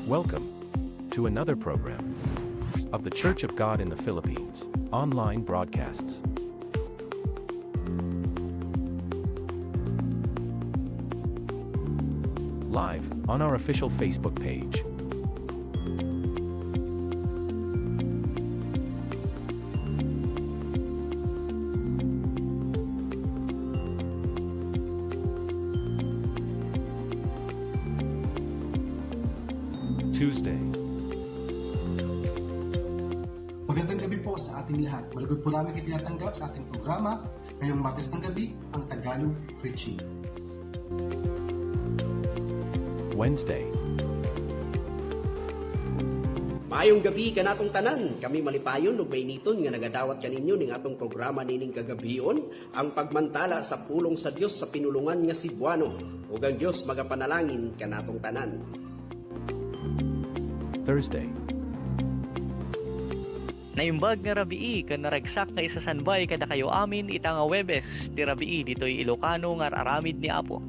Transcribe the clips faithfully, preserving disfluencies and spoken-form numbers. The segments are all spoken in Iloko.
Welcome to another program of The Church of God in the Philippines online broadcasts. Live on our official Facebook page. Tuesday. Magandang gabi po sa ating lahat. Malugod po namin kayo tinatanggap sa ating programa ngayong Martes ng gabi, ang Tagalog Preaching. Wednesday. Maayong gabi kanatong tanan. Kami malipayon ug mainiton nga nagadawat kaninyo ning atong programa nining kagabion, ang pagmantala sa pulong sa Dios sa pinulongan nga Cebuano. Ug ang Dios magapanalangin kanatong tanan. Thursday. Naimbag nga rabii ken naragsak nga isasanbay kadakayo amin ita nga Huwebes ti rabii ditoy Ilocano nga ar-aramid ni Apo.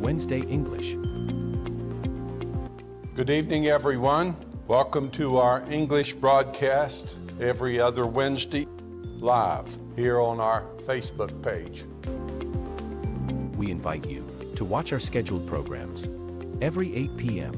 Wednesday English. Good evening, everyone. Welcome to our English broadcast every other Wednesday live here on our Facebook page. We invite you to watch our scheduled programs every eight p.m.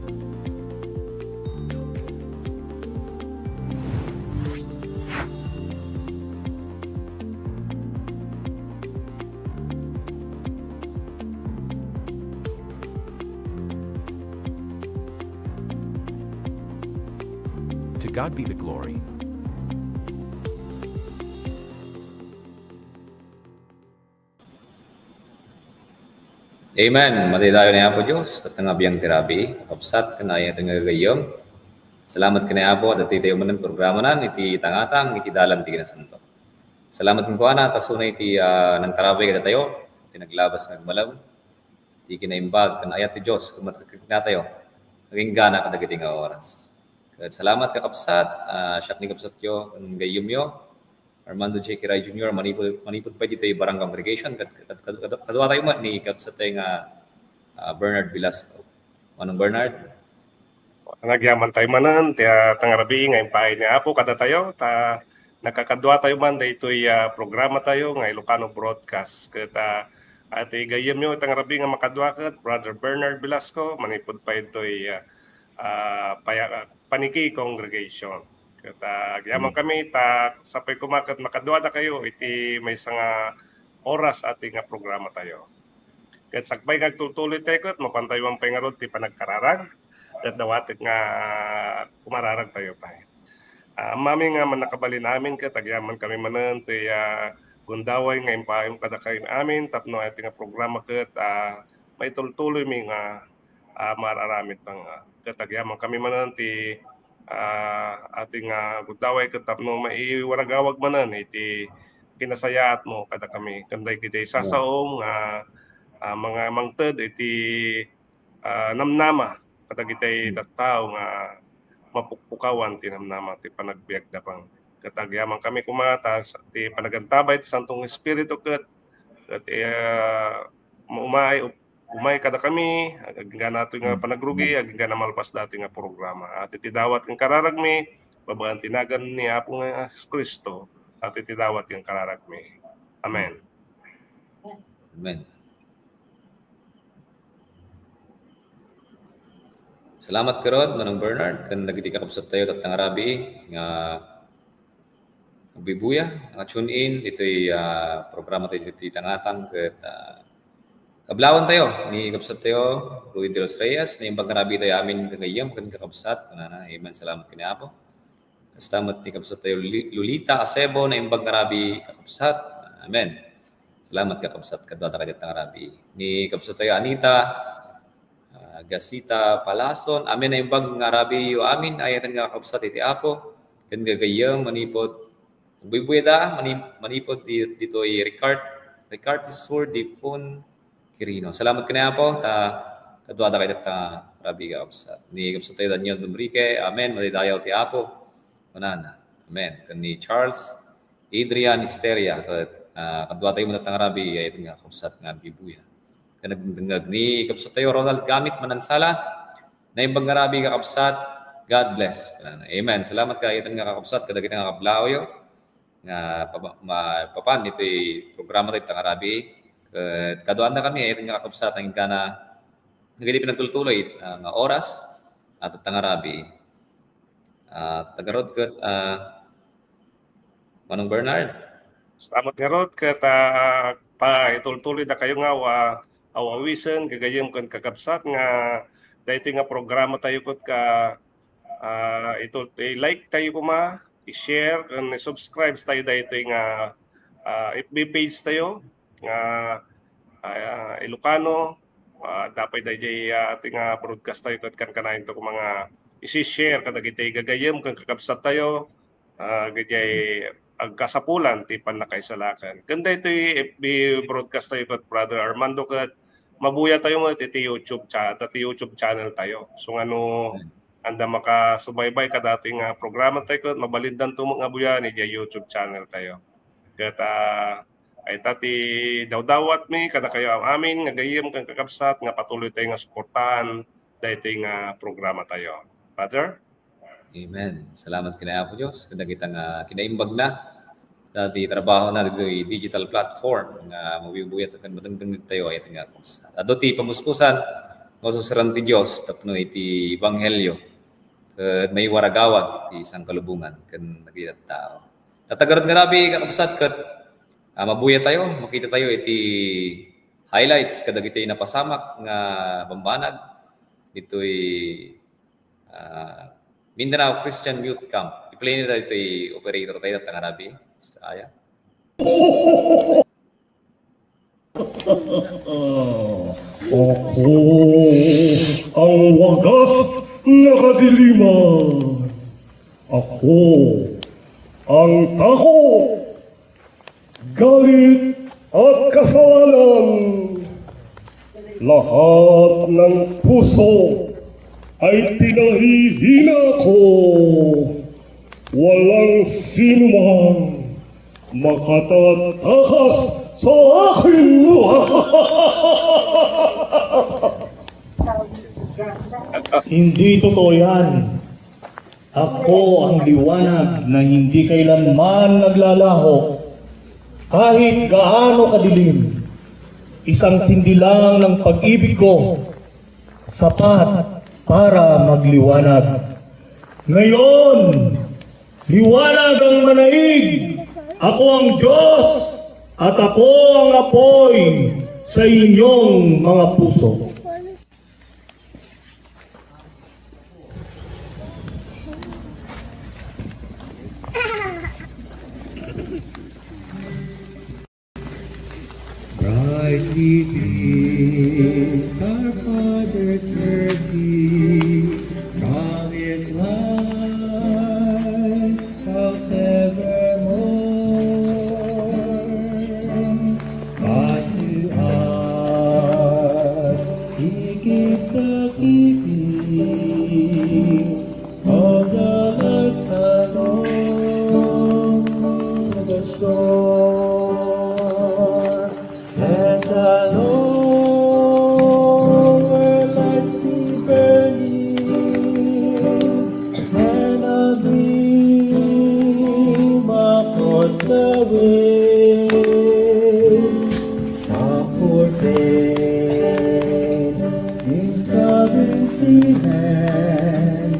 To God be the glory. Amen. Madi dayo ni Apo Dios, tatta nga biang ti rabii, kakabsat, ken ay-ayaten nga gagayyem. Salamat ken ni Apo, adda tayo manen programanan, iti tangatang, iti dalan, ti kinasanto. Salamat kenkuana, ta suna iti, ah, nangtarabay kadatayo, iti naglabas nga agmalem, iti kinaimbag, ken ayat ti Dios, kumat-, ket natayo, agingga kadagiti nga oras. Ket salamat, kakabsat, ah, siak ni kabsatyo, ken gayyemyo, Armando J. Kiray Junior, manipud, manipud pay ditoy Barangay Congregation, kad-, kad-, kad-, kad-, kadua tayo met ni kabsat tayo nga, ah, Bernard Velasco. Manong Bernard? Nagyaman tayo manen, ti, ah, tangarabii nga impaay ni Apo kadatayo, ta nakakadua tayo man daytoy, ah, programa tayo nga Ilocano Broadcast. Ket, ah, iti gayyemyo, tangarabii nga makadua ket Brother Bernard Velasco, manipud pay ditoy, ah, ah, paya-, paniki congregation. Ket, ah, agyaman kami, ta sapay koma ket makadua dakayo iti maysa nga oras iti nga programa tayo. Ket sakbay nga agtultuloy tayo ket mapan tayo man pay ngarud ti panagkararag, ket dawatek nga kumararag tayo pay. Ah, ammami nga mannakabalin amin ket agyaman kami manen ti, ah, gundaway nga impaaymo kadakami amin tapno iti nga programa ket, ah, maitultuloymi nga ah, mar-aramid nga. Ket agyaman kami manen ti, ah, ati nga gundaway ket tapno maiwaragawag manen iti kinasayaatmo kadakami. Ken dagiti sasaom nga, ah, mga mangted iti, ah, namnama kadagiti tattao nga mapukpukawan ti namnama ti panagbiagda pang. Ket agyaman kami koma ta sa, ti panagantabay ti Santong Espiritu ket, ket, ah, umay Umay kadakami, agingga natoy nga panagrugi, agingga malpas datoy nga programa. Iti dawat ken kararagmi, babaen ti nagan ni Apo nga Jesu-Cristo, iti dawat ken kararagmi. Amen. Amen. Salamat, Karod, Manong Bernard, ken dagiti kakabsat tayo, tattang rabii, nga Agbibuya, nga tune in ditoy, ah, programa tayo ditoy Tangatang ket, ah, kablawan tayo ni kabsat tayo, Rudy de los Reyes, naimbag nga rabii tayo amin gagayyem ken kakabsat, kunana, amen, salamat ken ni Apo. Kasta met ni kabsat tayo Luli-, Lolita Acebo, naimbag nga rabii kakabsat, amen. Salamat kakabsat, kadua ta kadiat nga rabii. Ni kabsat tayo Anita, ah, Gasita Palason, amin naimbag nga rabii yo amin, ay-ayaten nga kakabsat iti Apo, ken gagayyem manipud Agbuybuya da, mani-, manipud di-, ditoy Ricart-, Ricartes Sur de Fon Quirino. Salamat ken ni Apo, ta kadua da kay ta rabii nga kabsat. Ni kabsat tayo Daniel Dumrique, amen, madidayaw ti Apo. Kunana, amen. Ken ni Charles Adrian Histeria, ket, ah, kadua tayo met nga rabii, ay nga kabsat nga agbibuya. Ken nagdengdengngeg ni kabsat tayo Ronald Gamit Manansala, Naimbag nga rabii, kakabsat. God bless. Amen. Salamat kayattan nga kakabsat, kadagiti nga kablawyo nga paba-, ma-, papan iti programa tayo, nga rabii. Ket kaduaannakami, kayattan nga kakabsat, nga inkana, nga idi pinagtultuloy, ah, nga oras, at nga rabii. Ah, tagarod ket, ah, Manong Bernard. Salamat ngarud ket, ah, paitultuloydakayo nga awa-, awawisen, gagayyem ken kakabsat nga daytoy nga programa tayo ket ka, ah, itul-, i-like tayo koma, i-share, ken i-subscribe tayo daytoy nga, ah, F B page tayo nga, ah, Ilocano. Ah, adda pay daydiay, ah, iti nga broadcast tayo ket kankanayon to koma nga isi-share kadagiti gagayyem ken kakabsat tayo, ah, daydiay agkasapulan ti pannakaisalakan. Ken daytoy F B broadcast tayo ket Brother Armando ket mabuya tayo met iti YouTube cha-, iti YouTube channel tayo. So, nga no adda makasubaybay kadatoy nga programa tayo ket mabalindanto met nga buya idiay YouTube channel tayo. Ket, ah, ay ta ti dawdawatmi kadakayo am-amin nga gayyem ken kakabsat nga patuloy tayo nga suportaan daytoy nga programa tayo. Brother? Amen. Salamat ken Apo Dios ken dagita nga kinaimbagna dati trabahona ditoy digital platform nga mabuybuyattayo ken madengdengngegtayo, ay nga kakabsat. Adu ti pamuspusan nga susuroten ti Dios tapno iti ebanghelio ket maiwaragawag ti sangkalubongan ken dagiti tao. Tagarod nga rabii, kakabsat, ket, ah, mabuya tayo, makita tayo iti highlights kadagiti napasamak nga bambanag ditoy, ah, Mindanao Christian Youth Camp. I-play ni daytoy operator tayo, nga rabii. Aya. Ako ang wagas nga kadiliman. Ako ang takot, galit at kasalanan. Lahat ng puso ay pinahihina ko. Walang sinumang makatatakas sa akin. Hindi totoo yan. Ako ang liwanag na hindi kailanman naglalaho. Kahit gaano kadilim, isang sindi lang ng pag-ibig ko, sapat para magliwanag. Ngayon, liwanag ang manaig. Ako ang Diyos at ako ang apoy sa inyong mga puso. Brightly beams our Father's mercy, promised light forevermore. But to us He gives the giving of the light along the shore. And the lower lights be burning, and a gleam across the way. A poor babe in Calvary's hand,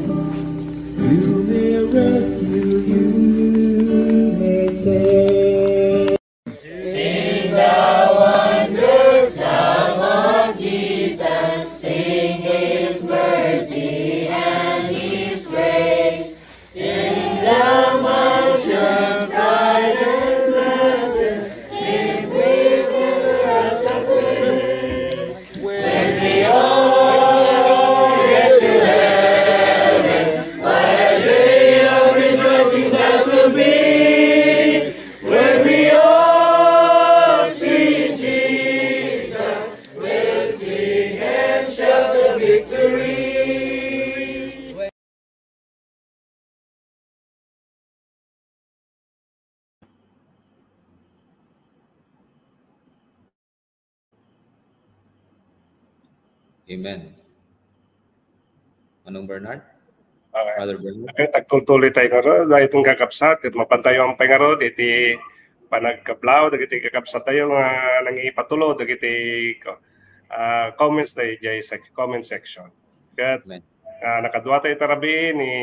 you may rescue, you may save. Sing the wondrous love of Jesus, sing His mercy and His grace. In the mansions bright and blessed, in which never else shall fail. When we all get to heaven, what a day of rejoicing that will be. When we all see Jesus, we'll sing and shout the victory. Amen. Manong Bernard? Okay. Brother Bernard? Okay, agtultuloy tayo ngarud. Daytoy, kakabsat, ket mapantayo pay ngarud iti panagkablaw dagiti kakabsat tayo nga nangipatulod dagiti, ah, comments tayo diay sec-, comment section. Ket, ah, nakadua tayo ita rabii ni,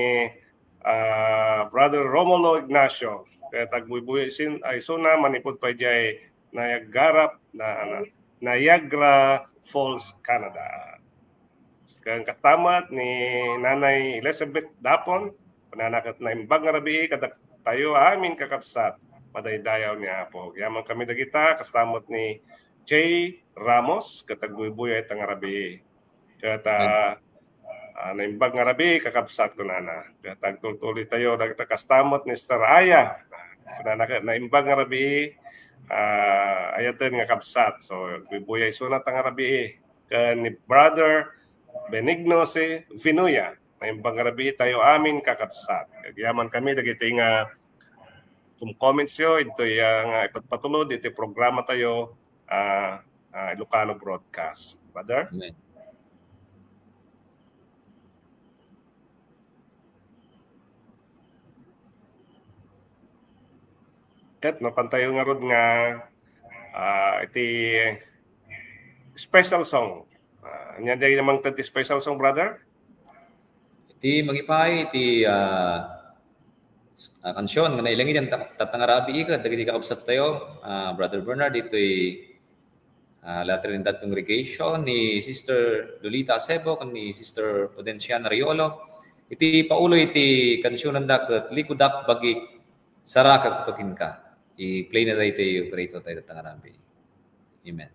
ah, Brother Romulo Ignacio. Ket agbuybuya isin-, ay isuna manipud pay diay Niagara, na, na, Niagara Falls, Canada. Ken kasta met ni Nanay Elizabeth Dapon, kunana ket, "Naimbag nga rabii kadatayo amin, kakabsat, madaydayaw ni Apo." Agyaman kami dagita, kasta met ni Jay Ramos, ket agbuybuya ita nga rabii. Ket, ah, ah, naimbag nga rabii, kakabsat, kunana. Ket agtultuloy tayo dagita, kasta met ni Sister Aya. Kunana ket, "Naimbag nga rabii, ah, ayaten nga kabsat." So, agbuybuya isuna ita nga rabii. Ken ni Brother Benigno C. Vinuya, "Naimbag nga rabii tayo amin, kakabsat." Agyaman kami dagiti nga kumkomentsyo, ito nga ipatpatulod iti programa tayo, ah, ah, Ilocano broadcast. Brother? Amen. Ket mapantayo ngarud nga, ah, iti special song. Ah, ania diay mangted ti special song, brother? Iti mangipay iti, ah, s-, ah, kansion nga nailangidan ta-, tatta nga rabii ket dagiti kakabsat tayo, ah, Brother Bernard, itoy, ah, Latter-day Saint Congregation ni Sister Lolita Acebo ken ni Sister Pudenciana Riolo. Iti paulo iti kansionanda ket Likudak Bagik Sarakekto Kenka. I-play na daytoy, operator, tayo tatta nga rabii. Amen.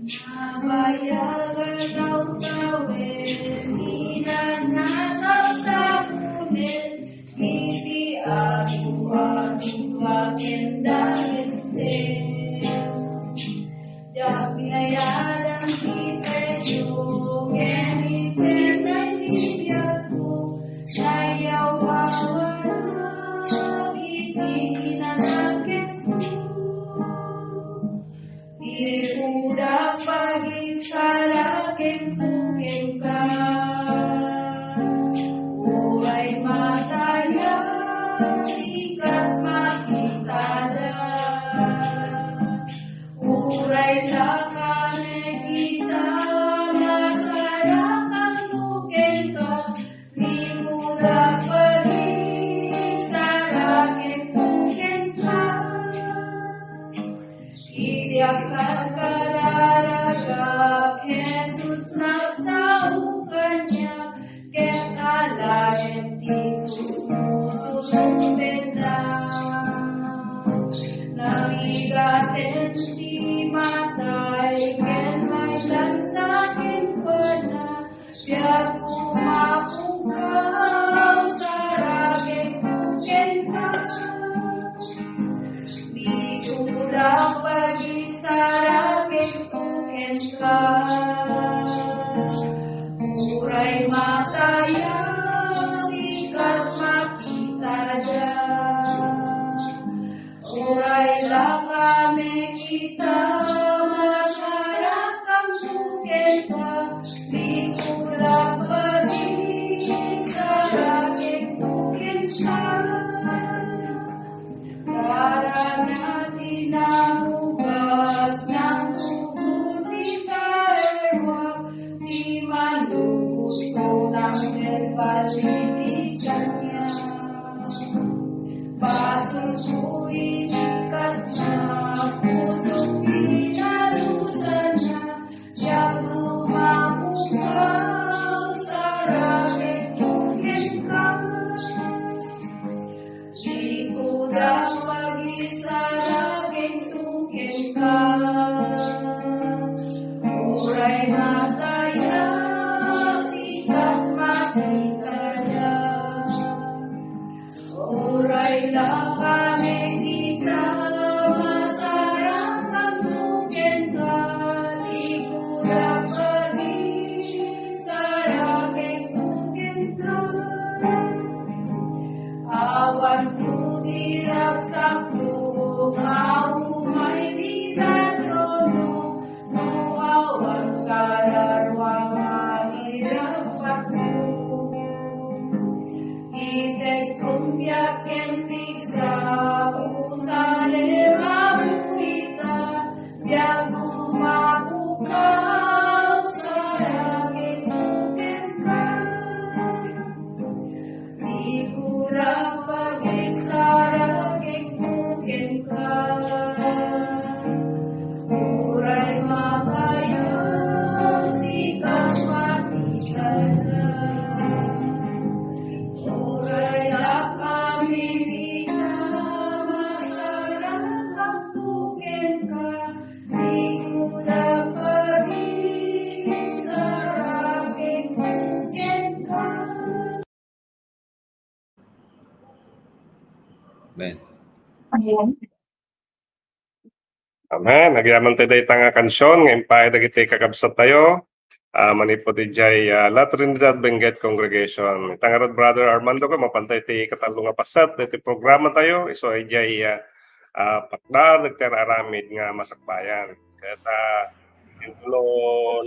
Nabayag a tawen, inas nasapsapunen, iti adu-adu a ken dagensen. Diak binayadan ti presio, ken inted ti biagko, nayawawanak iti kinadakesmo. Likudak pagigsarakenko kenka. Uray matayak, sika ti makitada. Uray la ka met ita, masarakanto kenka. Likudak pagigsarakenko kenka. Idi agkarkararagak, Jesus, nagsao kaniak, ket alaen ti pusmo, susurotennak. Narigaten ti matay, ken mailangsa kenkuana, biag umapukaw, sarakenko kenka. Likudak pagigsarakenko kenka. Uray matayak, sika ti makitada. Uray la ka met ita, masarakanto kenka. Likudak pagigsarakenko kenka. Karana ti namugas, nangtugtog ti kararua, ti manlugotko nangted balin ti kaniak. Basolko iti kaniak, pusok pinalusanna, diak Kararua nga irapatmo. Ited kumbiak ken pigsa, usalem a ita, biag, mapukaw, saragenko kenka. Diko la pagigsaragenko kenka. Uray mapayag, sika matikada. Uray apaminita, masaraganko kenka. Diko la pagigsaragenko kenka. Amen. Amen. Amen. Agyaman tayo dayta nga kansion nga impay dagiti kakabsat tayo. Ah, manipud idiay, ah, La Trinidad Benguet Congregation. Ita ngarud, Brother Armando, ko, mapan tayo ti katallo nga paset daytoy programa tayo. Isu idiay, ah, ah, pakdar, dagiti aramid nga masakbayan. Ket, ah, intono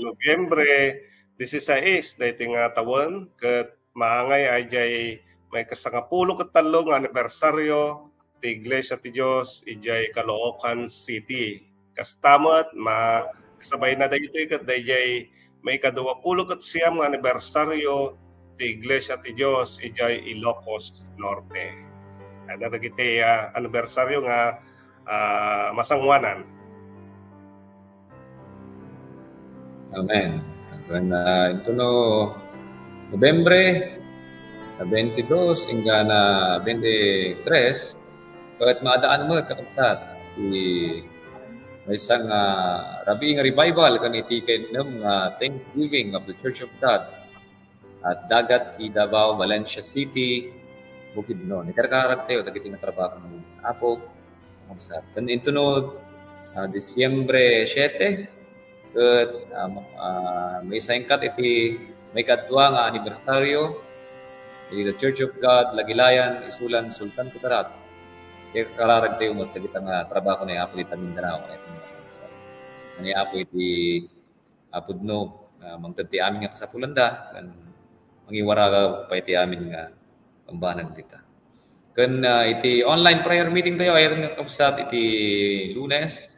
Nobyembre dieciséis, daytoy nga tawen, ket maangay a idiay maikasangapulo ket tallo nga anibersario ti Iglesia ti Dios idiay Caloocan City. Kasta met, ma-, kasabayna daytoy ket daydiay maikaduapulo ket siam nga anibersario ti Iglesia ti Dios idiay Ilocos Norte. Adda dagiti, ah, anibersario nga, ah, masangoanan. Amen. Ken, ah, intono Nobyembre, ah, twenty-two, inggana twenty-three, ket maadaan met, kakabsat, ti maysa nga rabii nga revival ken iti kainnem nga Thanksgiving of the Church of God. Adda ket iti Davao, Valencia City, Bukidnon. Ikarkararag tayo dagiti nga trabaho ni Apo, kakabsat. Ken intono, ah, Disyembre siete, ket, ah, ma-, ah, maisengkat iti maikadua nga anibersario iti The Church of God, Lagilayan, Isulan, Sultan, Kudarat. Ikarkararag tayo met dagiti nga trabaho ni Apo iti Mindanao. Ket ni Apo iti a pudno, ah, mangted ti amin nga kasapulanda, ken mangiwara pay ti amin nga bambanag dita. Ken, ah, iti online prayer meeting tayo, ay nga kakabsat iti Lunes,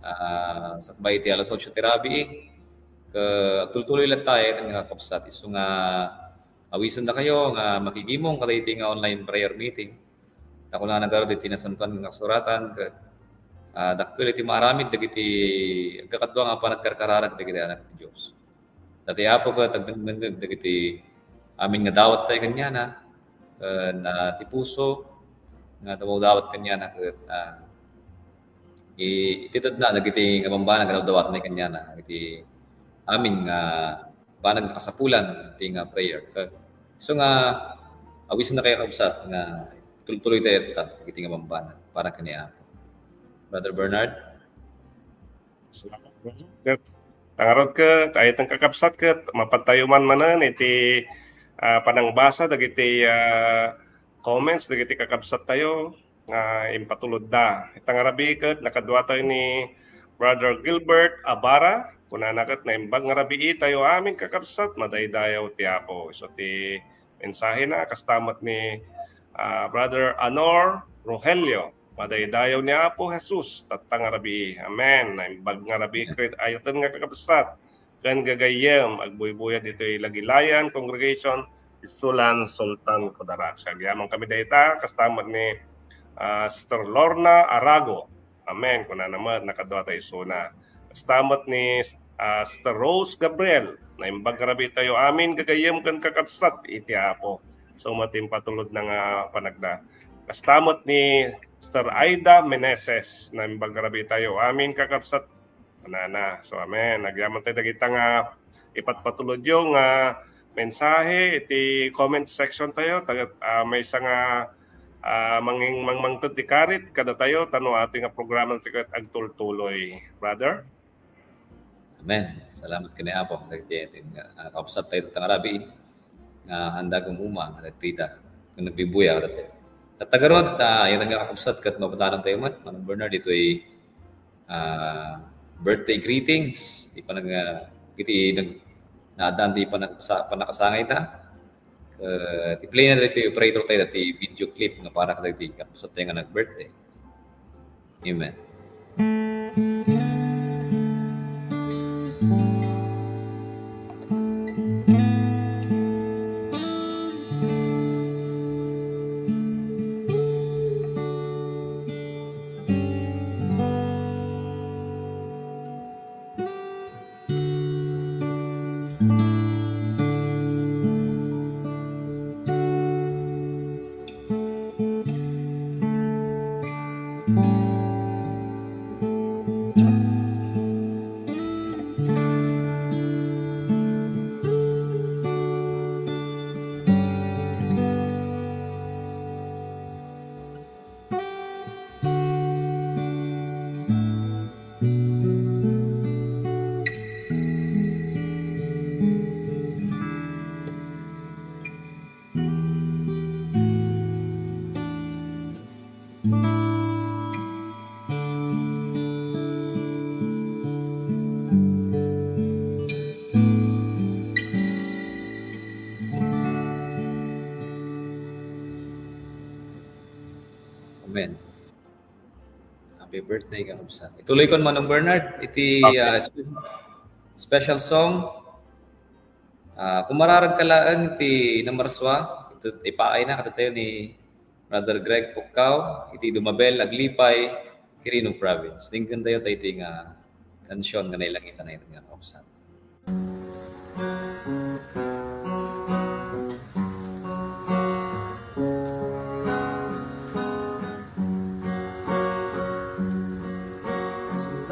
ah, sakbay iti alas otso ti rabii, ket agtultuloy latta, ay nga kakabsat, isu nga awisendakayo nga makigimong kadaytoy nga online prayer meeting. Ta kunana ngarud iti Nasantoan nga Kasuratan, ket, ah, dakkel iti maaramid dagiti agkakadua nga panagkarkararag dagiti anak ti Dios. Ta ti Apo ket agdengdengngeg dagiti amin nga dawat tayo kaniana, ken, ah, ti puso nga dumawdawat kaniana ket, ah, i-, itedna dagiti nga bambanag nga dawdawatna kaniana, dagiti amin nga banag nga kasapulan ti nga prayer. Isu nga awisennakayo, kakabsat, nga tultuloy tayo ta iti nga bambanag para ken ni Apo. Brother Bernard? Salamat, brother. Ket nangarud ket, ay, itong kakabsat ket, mapan tayo man manen iti, ah, panangbasa dagiti, ah, comments dagiti kakabsat tayo nga impatulodda. Ita nga rabii ket nakaduatayo ni Brother Gilbert Abara, kunana ket, "Naimbag nga rabii tayo amin, kakabsat, madaydayaw ti Apo." Isu ti mensahena, kasta met ni, ah, Brother Anor Rogelio, "Madaydayaw ni Apo Jesus tatta nga rabii." Amen. Naimbag nga rabii ket ayaten nga kakabsat ken gagayyem, agbuybuya ditoy Lagilayan Congregation, Isulan, Sultan Kudarat. Agyaman kami dayta, kasta met ni, ah, Sister Lorna Arago. Amen. Kunana met, nakaduatayo isuna. Kasta met ni, ah, Sister Rose Gabriel, "Naimbag nga rabii tayo amin, gagayyem ken kakabsat iti Apo." Isu met ti impatulodna nga panagda. Kasta met ni Sister Aida Meneses, "Naimbag nga rabii tayo amin, kakabsat." Nana. So, amen. Agyaman tayo dagita nga ipatpatulodyo nga mensahe iti comment section tayo. Tagat, ah, maysa nga, ah, manging-, mangmangted ti karit kadatayo, ta no atoy nga programa tayo ket agtultuloy. Brother? Amen. Salamat ken ni Apo. Dagiti, ah, kabsat tayo ta nga rabii nga handa gumuma, nga nagtita, nga nagbibuya kadatayo. Ket ta ngarud, ah, ita nga kakabsat ket mapadanan tayo met, Manong Bernard, ditoy ah, birthday greetings, ti panag-, ah, iti nag-, naaddan ti panagsa-, panakasangayda. Eh, ti play na ditoy operator tayo, ti video clip nga para kadagiti kakabsat tayo nga nag-birthday. Amen. Amen. Happy birthday, kakabsat. Ituloy ko, Manong Bernard, iti, okay, ah, spe-, special song. Ah, kumararag ka laeng ti Namarsua, ito, ipaay na, kadatayo ni Brother Greg Pukkaw, iti Dumabel, Aglipay, Quirino Province. Dinggen tayo tayo iti nga kansion nga nailangitan na ito nga kakabsat.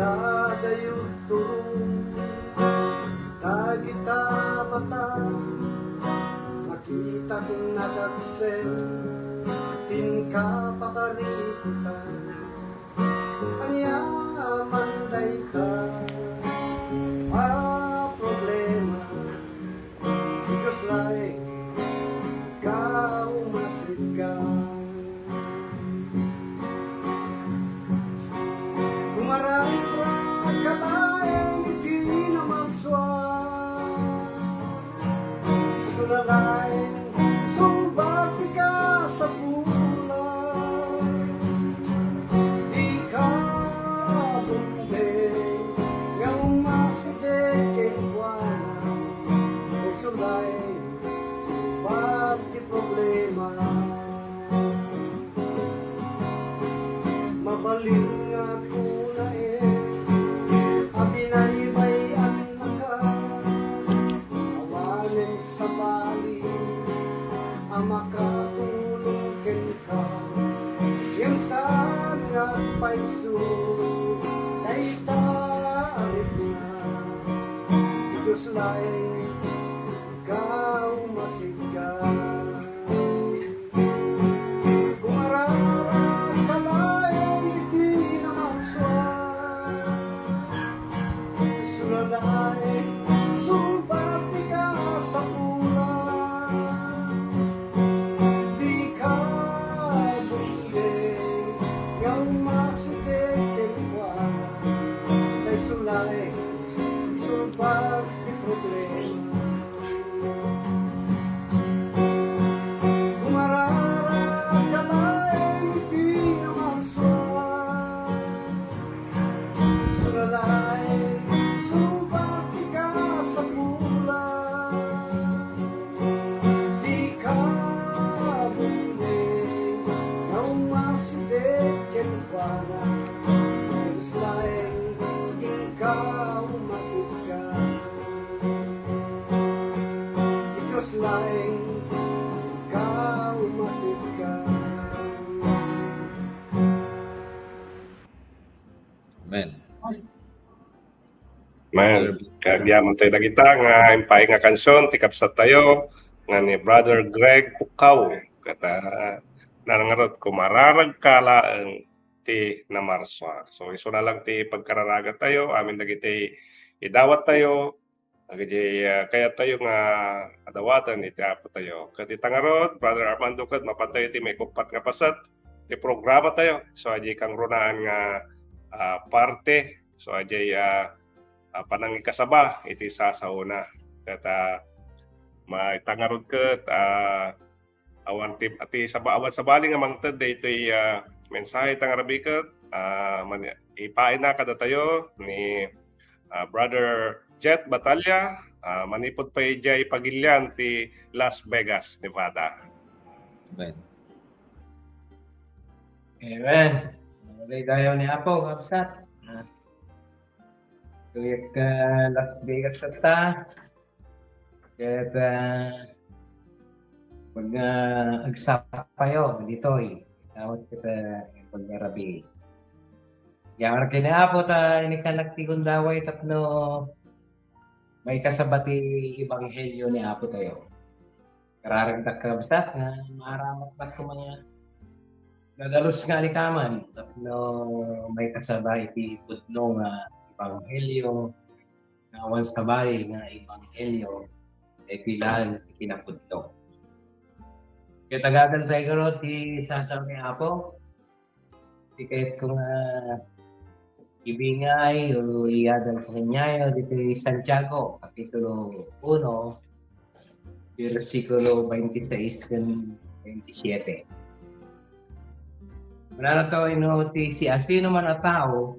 Sila dayo turong dagita mata, makita kung nagagsen, tin kapakariputan. Ania man dayta a problema, Dios laeng ikaw masidka. Kumararag ka laeng iti Namarsua. Suna laeng, sumbati ka sa pula. Di ka bumbeng nga umasideg kenkuana. Isu laeng, sumbati problema. Mabalin nga kunaen a binaybay-annaka, awanen sabali a makatulong kenka. Ngem saan nga agpayso dayta a rikna, Dios laeng ikaw masidka. Kumararag ka laeng iti Namarsua. Suna laeng, sumbati ka sa pula. Di ka bumbeng nga umasideg kenkuana. Kay isu laeng, sumbati problema. Kumararag ka laeng iti Namarsua. Suna laeng, sumbati ka sa pula. Di ka bumbeng nga umasideg kenkuana. Dios laeng, ikaw masidka. Dios laeng, ikaw masidka. Amen. Amen. Kagyaman tayo dagita nga impaay nga kansion ti kabsat tayo nga ni Brother Greg Pukaw. Kata, nangarot, kumararag ka laeng ti Namarsua. So, isu na lang ti pagkararaga tayo, amin dagiti idawat tayo, dagiti, ah, kayat tayo nga adawaten iti Apo tayo. Ket ita ngarud, Brother Armando, ket mapan tayo iti maikuppat nga paset ti programa tayo. So, adiay kangrunaan nga, ah, parte. So, adiay, ah, ah, panangikasaba iti sasaona. Ket, ah, maitangarud ket, ah, awan ti, ti saba-, awan sabali nga mangted daytoy, ah, mensahe ita nga rabii ket, ah, man-, ipaayna kadatayo ni, ah, Brother Jet Batalla, ah, manipud pay idiay pagilian ti Las Vegas, Nevada. Amen. Amen. Madaydayaw ni Apo, kabsat. Ah. Kuyat ka Las Vegas ta. Ket, ah, pag, ah, agsapayo ditoy, tawag kita pag-arabi. Yamar ken ni Apo ta inikanak ti gundaway tapno maikasaba ti ebanghelio ni Apo tayo. Kararagdak, kabsat, nga maaramatnak koma nga nadalus nga alikaman tapno maikasaba iti pudno nga ebanghelio nga awan sabali nga ebanghelio, iti laeng ti kinapudno. Ket agadal tayo garud ti sasao ni Apo, ti kayatko nga ibingay o iyadal ko kaniayo ditoy Santiago, Kapitulo uno, bersikulo twenty-six ken twenty-siete. Kunana to, ino ti siasinoman a tao,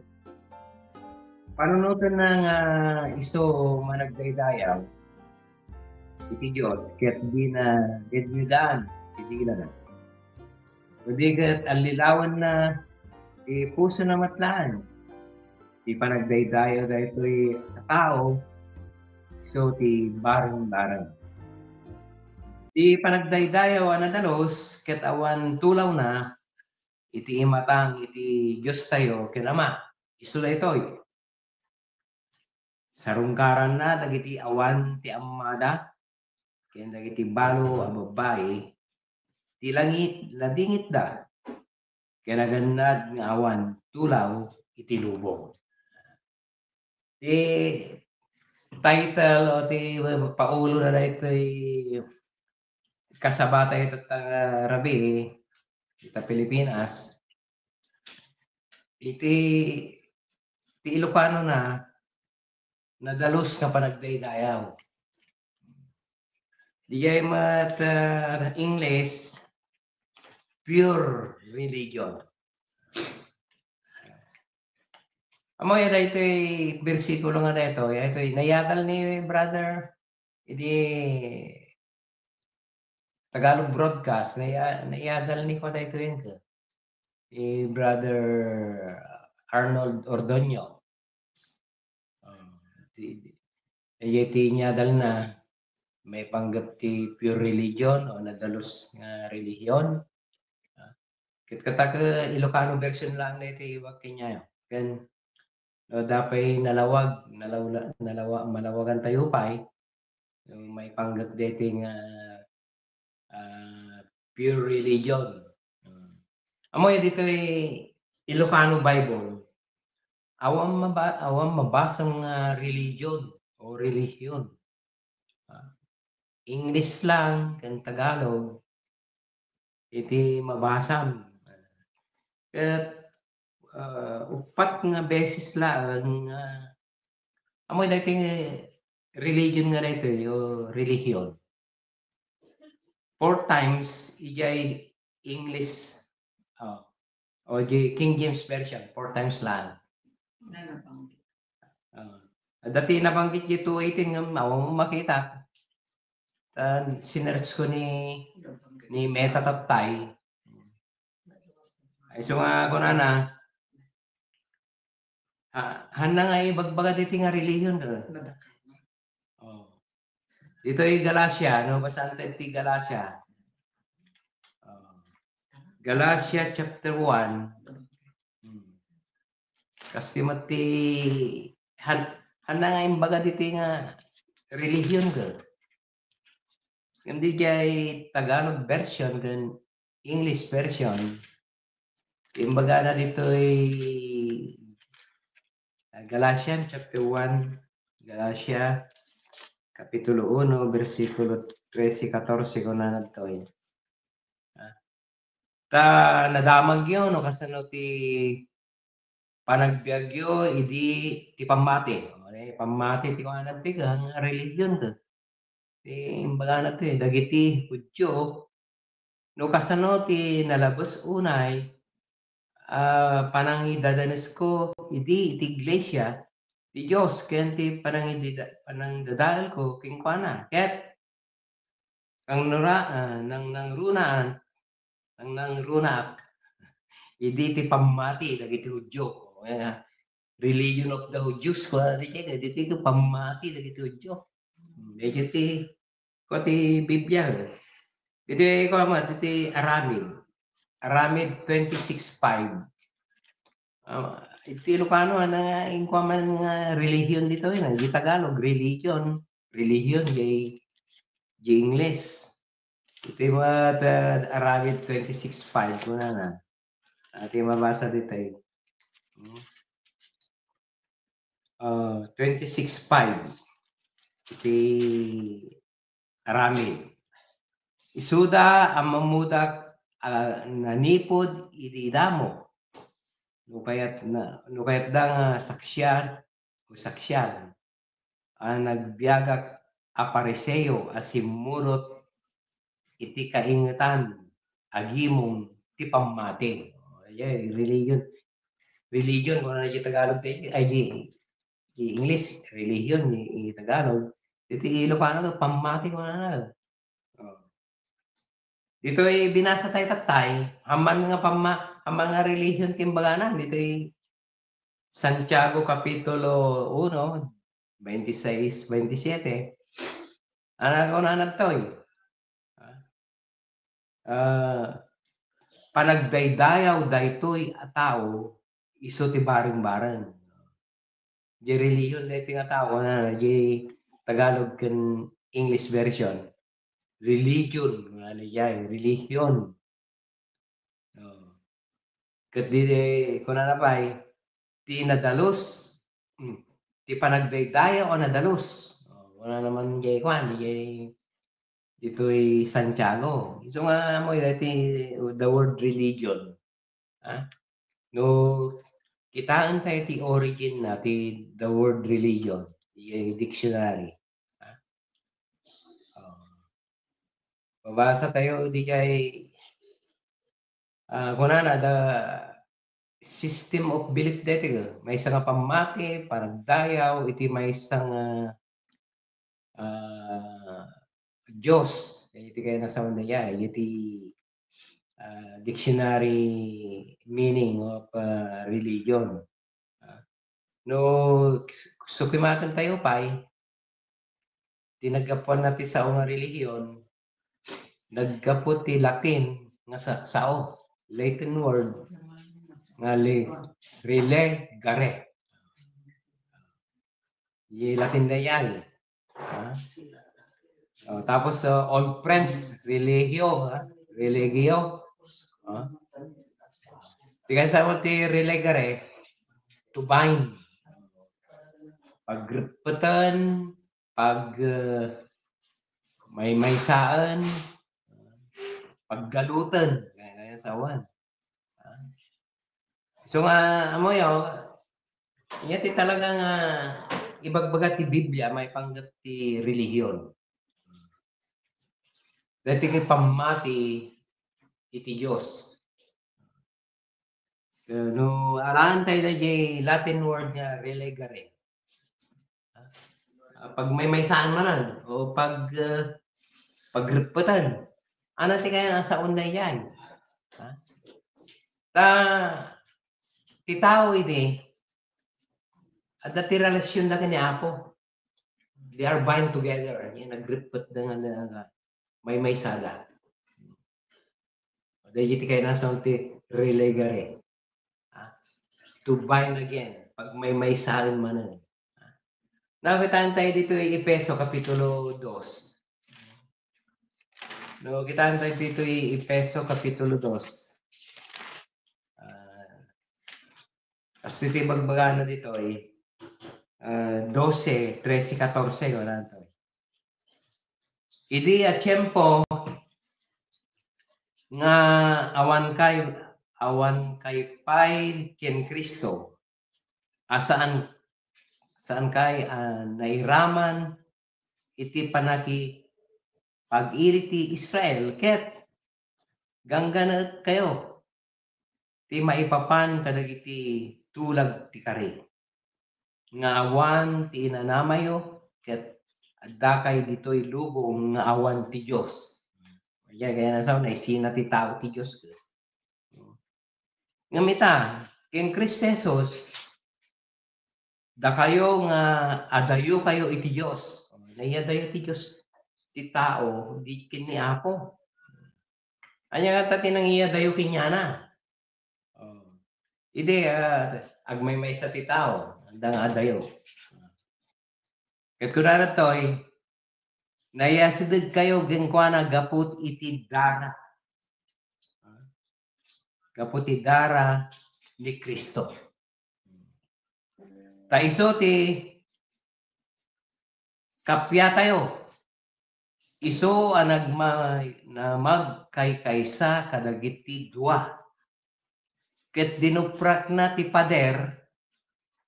panunotenna nga isu managdaydayaw iti Dios, ket dina dedngedaan ti dilana. Idi ket allilawenna ti pusona met laeng ti panagdaydayaw daytoy a tao, isu ti barengbareng. Ti panagdaydayaw a nadalus ket awan tulawna iti imatang iti Diostayo ken Ama. Isu daytoy. Sarungkaranna dagiti awan ti ammada ken dagiti balo a babbai ti langit, ladingitda ken agannad nga awan tulaw iti lubong. Ti title o ti paulona daytoy kasabatayo tatta nga rabii ita Pilipinas, iti, ti Ilocano na, nadalus nga panagdaydayaw. Diay met, ah, English, pure religion. Ammoyo daytoy bersikulo nga daytoy, daytoy nayadal ni brother idi Tagalog broadcast, naya-, nayadal ni kua daytoy ken ni Brother Arnold Ordoño. Ah, ti, ti, ti inyadalna, maipanggep ti pure religion o nadalus nga relihion. Ah, ket kata ket Ilocano version laeng daytoy ibaga kaniayo. Ken no, adda pay nalawag, nalawla-, nalawa-, malawagan tayo pay, no, maipanggep daytoy nga, ah, pure religion. Hmm. Ammoyo ditoy Ilocano Bible, awan maba-, awan mabasam nga religion o relihion. Ah, English lang ken Tagalog iti mabasam. Ket, ah, uppat nga beses laeng nga, ammoy daytoy religion nga daytoy, o relihion. Four times, idiay English, oh, o di King James Version, four times lang. Nga nabanggit. Ah, adda ti nabanggit di two eighteen nga awan mo makita. Ta sinearch ko ni, ni Meta tattay. Ay, so nga kunana, ha, hanna nga ibagbaga diti nga relihion ka. Nadakkel. Oh. Ditoy Galacia, no? Basanta ti Galacia. Oh. Galacia chapter one. Hmm. Kastoy met ti han-, hanna nga imbaga ditoy nga relihion ka. Ken diay Tagalog version ken English version, imbagana ditoy, ah, Galatians chapter one, Galacia, Kapitulo uno, bersikulo trese, katorse, kunana ditoy. Ah, ta nadamagyo no kasano ti panagbiagyo idi ti pammati. O, eh, pammati ti kuana ti nga religion ka. Ti imbagana ti dagiti Judio, no kasano ti nalabes unay, ah, panangidadanesko idi iti iglesia ti Dios ken ti panangidida-, panangdadaelko kenkuana. Ket ang nura-, ah, nang, nangrunaan, ang nangrunaak, idi ti pammati dagiti Judio. Eh, religion of the Jews, kuana ti, dagiti pammati dagiti Judio. Hmm, dagiti, kua ti Biblia, eh. Iti, kua mo, iti Aramid. Aramid twenty-six five. Ah, iti Ilocano, ana nga, inkua man nga religion dito, eh, iti Tagalog, religion, religion, jay, jay English. Iti mga ta-, Aramid twenty-six five, kunana. Iti mabasa dito, eh. Hmm. Ah, twenty-six five. Iti Aramid. Isuda a mammudak a nanipud iti damo. No kayat na, no kayatda nga saksian o saksian a nagbiagak a Fariseo a simmurot iti kaingetan, agimong ti pammati. Ay, religion. Religion, kunana iti Tagalog, ay, di, di English, religion, di, di Tagalog. Iti Ilocano, pammati, kunana. Oh. Ditoy binasa tayo tattay, aman nga pamma-, aman nga religion ti imbagana, ditoy Santiago Kapitulo uno, twenty-six, twenty-seven. Ana, kunana ditoy, ah, panagdaydayaw daytoy a tao isu ti bareng-bareng. Di religion daytoy nga tao, na, di Tagalog ken English version. Religion, nga ano yan, religion. Oh. Ket di, kunana pay, ti nadalus, hmm, ti panagdaydayaw a nadalus. Oh, wala naman jay kwan, jay, ditoy Santiago. Isu nga mo, daytoy, the word religion. Ha? No, kitaen tayo ti origin na ti the word religion, ti dictionary. Ha? Oh. Mabasa tayo, di kay, ah, kunana, the system of belief deti, maysa nga pammati, panagdayaw, iti maysa nga, ah, Dios, iti kayat na sound na yan, iti, ah, dictionary meaning of, ah, religion. Ah, no, sukimaten tayo pay, ti naggapuan na ti sao nga relihiyon, naggapu ti Latin nga sa-, sao, Latin word nga li-, relegare. Di Latin da yan. Ha? Oh, tapos, uh, Old French, religio, ha? Religio. Ha? Ti kaysa mo ti relegare, to bind. Pagreppeten, pag, uh, maymaysaen, paggaluten, kaya, kaya sawan. Ha? So nga, amo yo, iya ti talaga nga ibagbaga ti Biblia, maipanggep ti relihiyon. Dati kay pammati iti Dios. So, no, alaan tayo na jay Latin word nga relegare. Ah, pagmaymaysaen manen, o pag, ah, pagreppeten. Ano ti kaya nga saon na yan? Ha? Ta, ti tao iti, adda ti relasyon da ken ni Apo. They are bind together. Yan, nagreppet da nga, nga, nga maymaysa da. Dagiti kayat na sound ti relegare. Ah, to bind again. Pagmaymaysaen manen. Ah. Nakitaen tayo dito yung Efeso Kapitulo dos. No, kitaan tayo dito yung Efeso Kapitulo dos. Ah, Kasi ti bagbagana ditoy, eh, ah, dose, trese, katorse, wala to. Idi a tiempo nga awan kay, awan kay pay ken Cristo, a saan, saankay a nairaman iti panaki-, pag-iri ti Israel, ket gangganetkayo ti maipapan kadagiti tulag ti kari nga awan ti inanamayo, ket addakay ditoy lubong nga awan ti Dios. Kaya, kaya nasa, naisina ti tao ti Dios. Ngem ita, ken Cristo Jesus, dakayo nga adayokayo iti Dios. Naiyadayo ti Dios ti tao, di ken ni Apo. Ania ngata ti nangiyadayo kenkuana? Oh. Idi, ah, agmaymaysa ti tao, adda nga adayo. Ket kunana toy, "Nayasidegkayo kenkuana gapu iti dara." Gapu ti dara ni Cristo. Ta isu ti kappia tayo. Isu a nagma-, na magkaykaysa kadagiti dua. Ket dinuprakna ti pader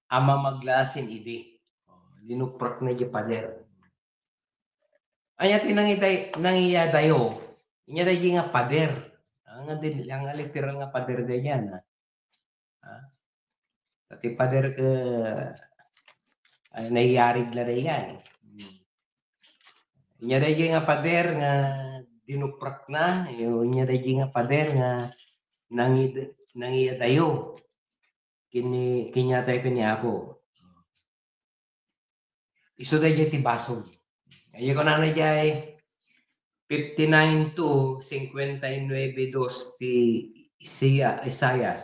a mamaglasin idi. Dinuprakna ti pader. Ania ti nangida-, nangiyadayo? Inya daydi nga pader. Ah, nga din, nga literal nga pader daydi, ah. Ah. Ti pader ket, ay, nayarig la daydi. Hmm. Inya daydi nga pader nga dinuprakna, yo, inya daydi nga pader nga nangid-, nangiyadayo. Kini-, kinyatay ken ni Apo. Isu daydi ti basol. Ay, kunana diay fifty-nine two, cincuenta y nueve dos ti Isaias.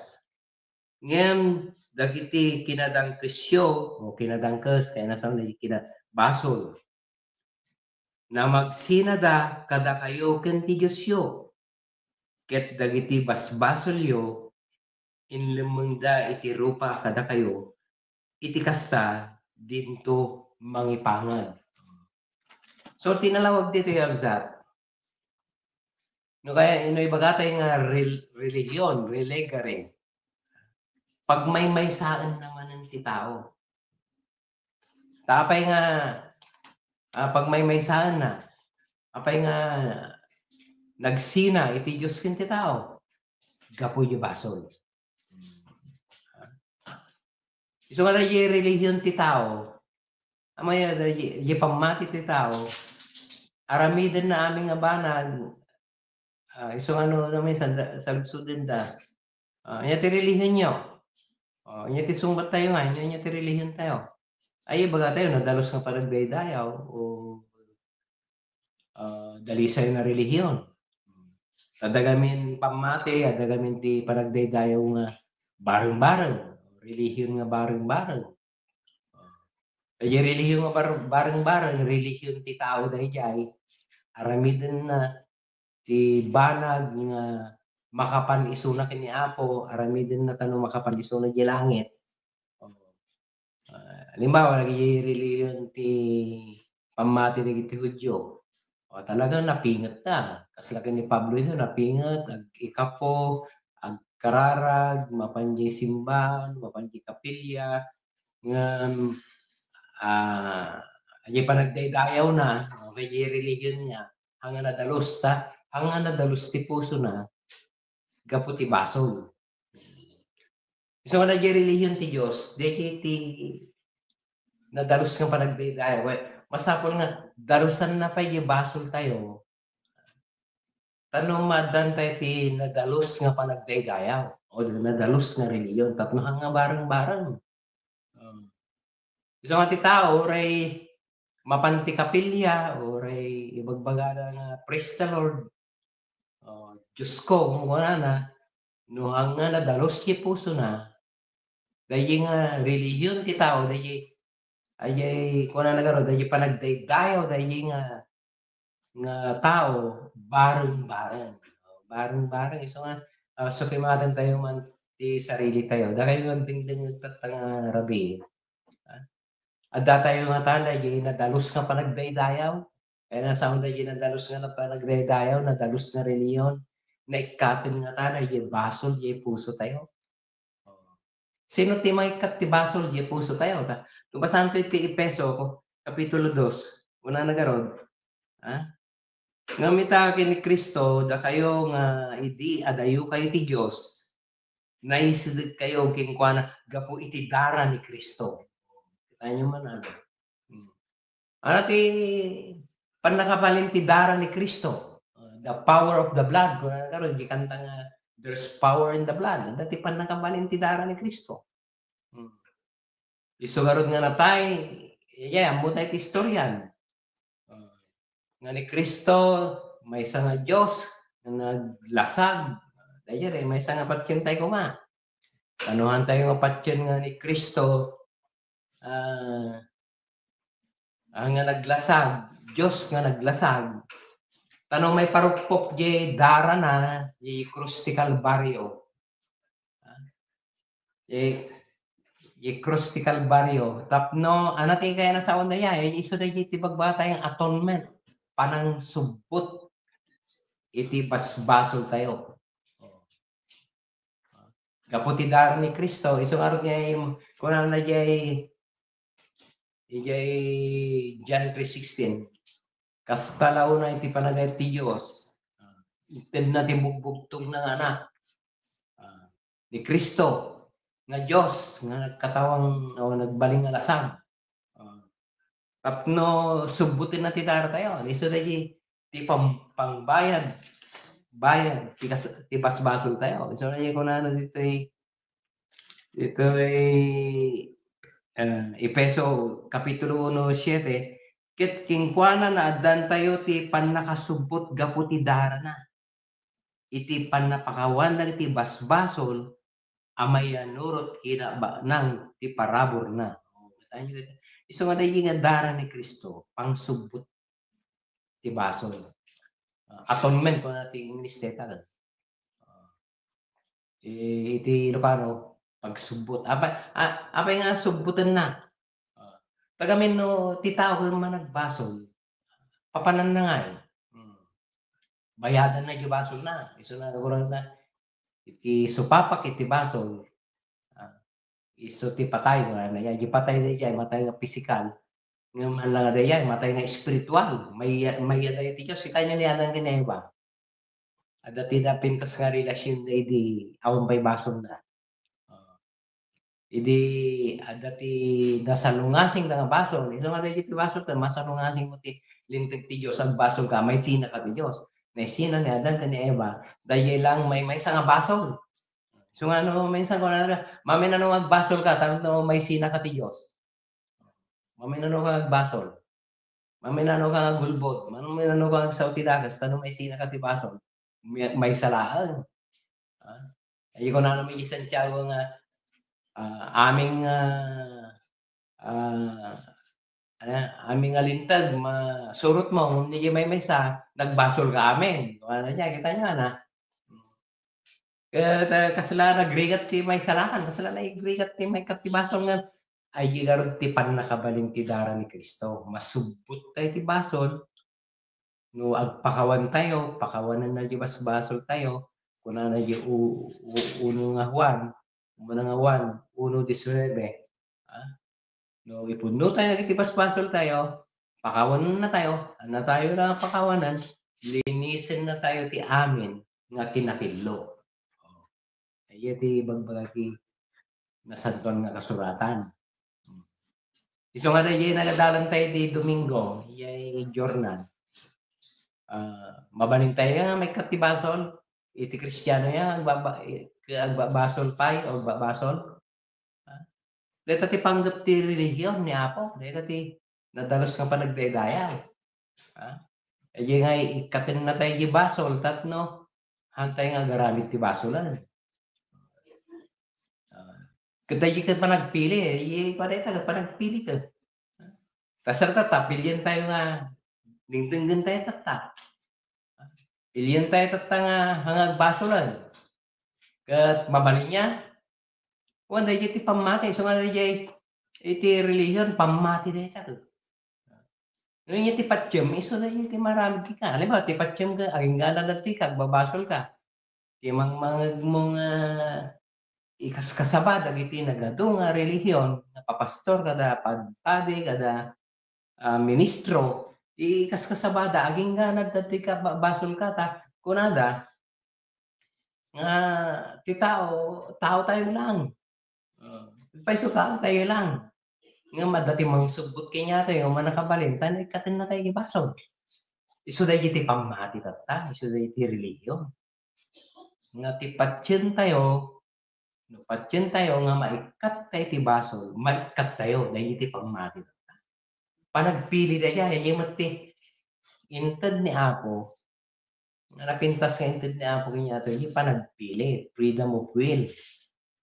Ngem dagiti kinadangkesyo, o kinadangkes, kaya nasa dagiti kina-, basol. Namagsinada kadakayo ken ti Diosyo. Ket dagiti basbasolyo, inlemmengda iti rupa kadakayo, iti kasta, dinto mangipangag. So, ti nalawag ditoy, kabsat, no kaya, no ibagatayo nga rel-, relihiyon, religare, pagmaymaysaenna manen ti tao. Ta apay nga, ah, pagmaymaysaenna, apay nga nagsina iti Dios ken ti tao? Gapu iti basol. Isu nga daydi relihiyon ti tao, amay, daydi, daydi pammati ti tao, aramidenna amin nga banag, ah, isu nga no, no, minsan, da-, saludsodenda. Ah, ania ti relihionyo? Ah, ania ti sungbattayo nga? Ania, ania ti relihiontayo? Ay, ibagatayo, nadalus nga panagdaydayaw, o, ah, dalisayo nga relihiyon. Adda gamin pammati, adda gamin ti panagdaydayaw nga bareng-bareng, relihiyon nga bareng-bareng. Daydi relihiyon nga bar-, bareng-bareng, relihiyon ti tao daydiay. Aramidenna ti banag nga makapan isuna ken ni Apo, aramidenna ta no makapan isuna idiay langit. Ah, halimbawa, dagiti relihiyon ti pammati dagiti Judio. O, talaga napingetta. Kasla ken ni Pablo ito, napinget, ag-ikapo, agkararag, mapan diay simbahan, mapan diay kapilya, ngem, ah, diay panagdaydayawna, o, kay diay relihiyon niya, haan nga nadalus ta, haan nga nadalus ti pusona, gapu ti basol. Isu nga daydi relihiyon ti Dios, daydi ti nadalus nga panagdaydayaw. Wen, masapul nga dalusanna pay diay basoltayo. Ta no maaddan tayo ti nadalus nga panagdaydayaw, o nadalus nga relihiyon, tapno haan nga bareng-bareng. Um, isu nga ti tao, uray mapan ti kapilya, uray ibagbagada nga, "Praise the Lord." O, "Diosko," kunkunana, no haan nga nadalus ti pusona, daydi nga relihiyon ti tao, daydi, daydi kunana ngarud, daydi panagdaydayaw, daydi nga, nga tao, bareng-bareng. Bareng-bareng, isu nga, ah, sukimadantayo man ti sarilitayo. Dakayo nga agdengdengngeg tatta nga rabii. Ah, addatayo ngata daydi nadalus nga panagdaydayaw. Kaya nasaon daydi nadalus nga panagdaydayaw, nadalus nga relihiyon, naikkaten ngata daydi basol diay pusotayo. Sino ti maikkat ti basol diay puso tayo? Ta, no basaen tayo ti Efeso, Kapitulo dos, kunana ngarud, ha? Ngem ita ken ni Cristo, dakayo nga idi adayo kayo ti Dios, naisideg kayo kenkuana gapu iti dara ni Cristo. Kita niyo man, ano? Hmm. Ano ti pannakabalin ti dara ni Cristo? Uh, the power of the blood. Kunana ngarud, di kanta nga, "There's power in the blood." Ano ti pannakabalin ti dara ni Cristo? Hmm. Isu ngarud nga natay, iya, ammo tayo ti istoryan. Uh, nga ni Cristo, maysa nga Dios, nga naglasag. Dayta, maysa nga patien tayo koma. Kanuhan tayo nga patien nga ni Cristo, ah, ah, nga naglasag, Dios nga naglasag. Ta no maiparukpok diay darana, diay krus ti Kalbario. Ah, diay, diay krus ti Kalbario. Tapno, ano ti kaya nasaon na iya? Eh, isu na diay ti bagbaga tayo nga atonement. Panangsubbot iti basbasol tayo. Gapu ti dara ni Cristo, isu ngarud nga im-, kunana diay, idiay John three sixteen, "Kasta la unay ti panagayat ti Dios, itedna ti bugbugtongna nga Anak, ah, ni Cristo, nga Dios, nga nagkatawang, o nagbalin nga lasag." Ah, tapno subbotenna ti dara tayo. Isu daydi ti pam-, pangbayad, bayad ti kas-, ti basbasol tayo. Isu daydi kunana ditoy, ditoy, eh, Efeso Kapitulo uno, siete, "Ket kenkuana naaddan tayo ti pannakasubbot gapu ti darana." Iti pannapakawan dagiti basbasol a maiyanurot kinabaknang ti paraburna. Isu nga daydi nga dara ni Cristo, pangsubbot ti basol. Ah, atonement, kuna ti Ingles, ta, ah, i-, iti Ilocano, pagsubbot. Apay, a-, apay nga subbotenna? Ah, ta gamin no ti tao ket managbasol, papananna ngay? Hmm. Bayadanna diay basolna. Isuna, kunana, iti supapak iti basol, ah, isu ti patay, kunana, diay patay daydiay, matay nga pisikal. Ngem awan la nga daydiay, matay nga espiritual. May-, mayat dayo ti Dios, ita ni Adan ken Eva. Adda ti napintas nga relasyon daydi awan pay basolna. Ah. Idi adda ti nasalungasing nga basol, isu nga daydi ti basol, ta masalungasing mo ti linteg ti Dios, agbasol ka, maisina ka ti Dios. Naisina ni Adan ken ni Eva, daydiay lang maymaysa nga basol. Isu nga no, minsan kunana, "Maminano nga agbasol ka, tapno maisina ka ti Dios." Maminano ka nga agbasol. Maminano ka nga agulbod. Maminano ka nga agsao ti dakes, ta no maisina ka ti basol, may-, maysa laeng. Ah? Ay, kunana met ni Santiago nga, ah, amin nga, ah, ano, amin nga linteg, masurot mo, ngem diay maymaysa, nagbasol ka amin. Kunana diay, kita niyo, ana? Ket, ah, kasla nagrigat ti maisalakan, kasla nagrigat ti maikkat ti basol nga, ay, di ngarud ti pannakabalin ti dara ni Cristo. Masubbot tayo ti basol. No agpakawan tayo, pakawanenna diay basbasol tayo, kunana diay u-, u-, uno nga Juan, umuna nga Juan uno diecinueve, ah, no ipunno tayo dagiti basbasol tayo, pakawanenna tayo, ania tayo nga pakawanen, linisenna tayo ti amin nga kinakillo. Aya ti ibagbaga ti Nasantoan nga Kasuratan. Isu nga daydiay nagadalan tayo ti Domingo, iyay jornal. Ah, mabalin tayo nga maikkat ti basol. Iti Kristiano ya, agbaba-, agbabasol pay, o agbabasol. Ah, dayta ti panggep ti relihiyon ni Apo, dayta ti nadalus nga panagdaydayaw. Ah, idiay nga ikkatenna tayo ti basol, tapno, haantay nga agaramid ti basolen. Ah, ket daydi ket panagpili, eh. Iye, padayta ket panagpili ket. Kasla tatta, pilientayo nga dingdenggen tayo tatta. Pilientayo tatta nga, nga agbasolen. Ket mabalin ya, wen daydi ti pammati, isu nga daydi iti relihiyon, pammati dayta ket. No, iti patiem, isu daydi ti maramid kenka. Halimbawa, ti patiem ka, agingga a nadagdi ka, agbabasol ka. Ti mangmangeg mo nga ikaskasaba dagiti nagadu nga relihion, nga papastor kada pad-, padi kada, ah, ministro, ikaskasabada, agingga adda ti ka-, ba-, basol kata, kunada, nga ti tao, tao tayo lang. Ah, paiso tao tayo lang. Ngem adda ti mangsubgot kaniatayo, mannakabalin, ta naikkatenna tayo ti basol. Isu daydi ti pammati tatta, isu daydi ti relihion. Nga ti patien tayo, no patien tayo nga maikkat tayo ti basol, maikkat tayo, daydi ti pammati tatta. Panagpili daydi, daydi met ti inted ni Apo, nga napintas nga inted ni Apo kaniatayo, daydi panagpili, freedom of will,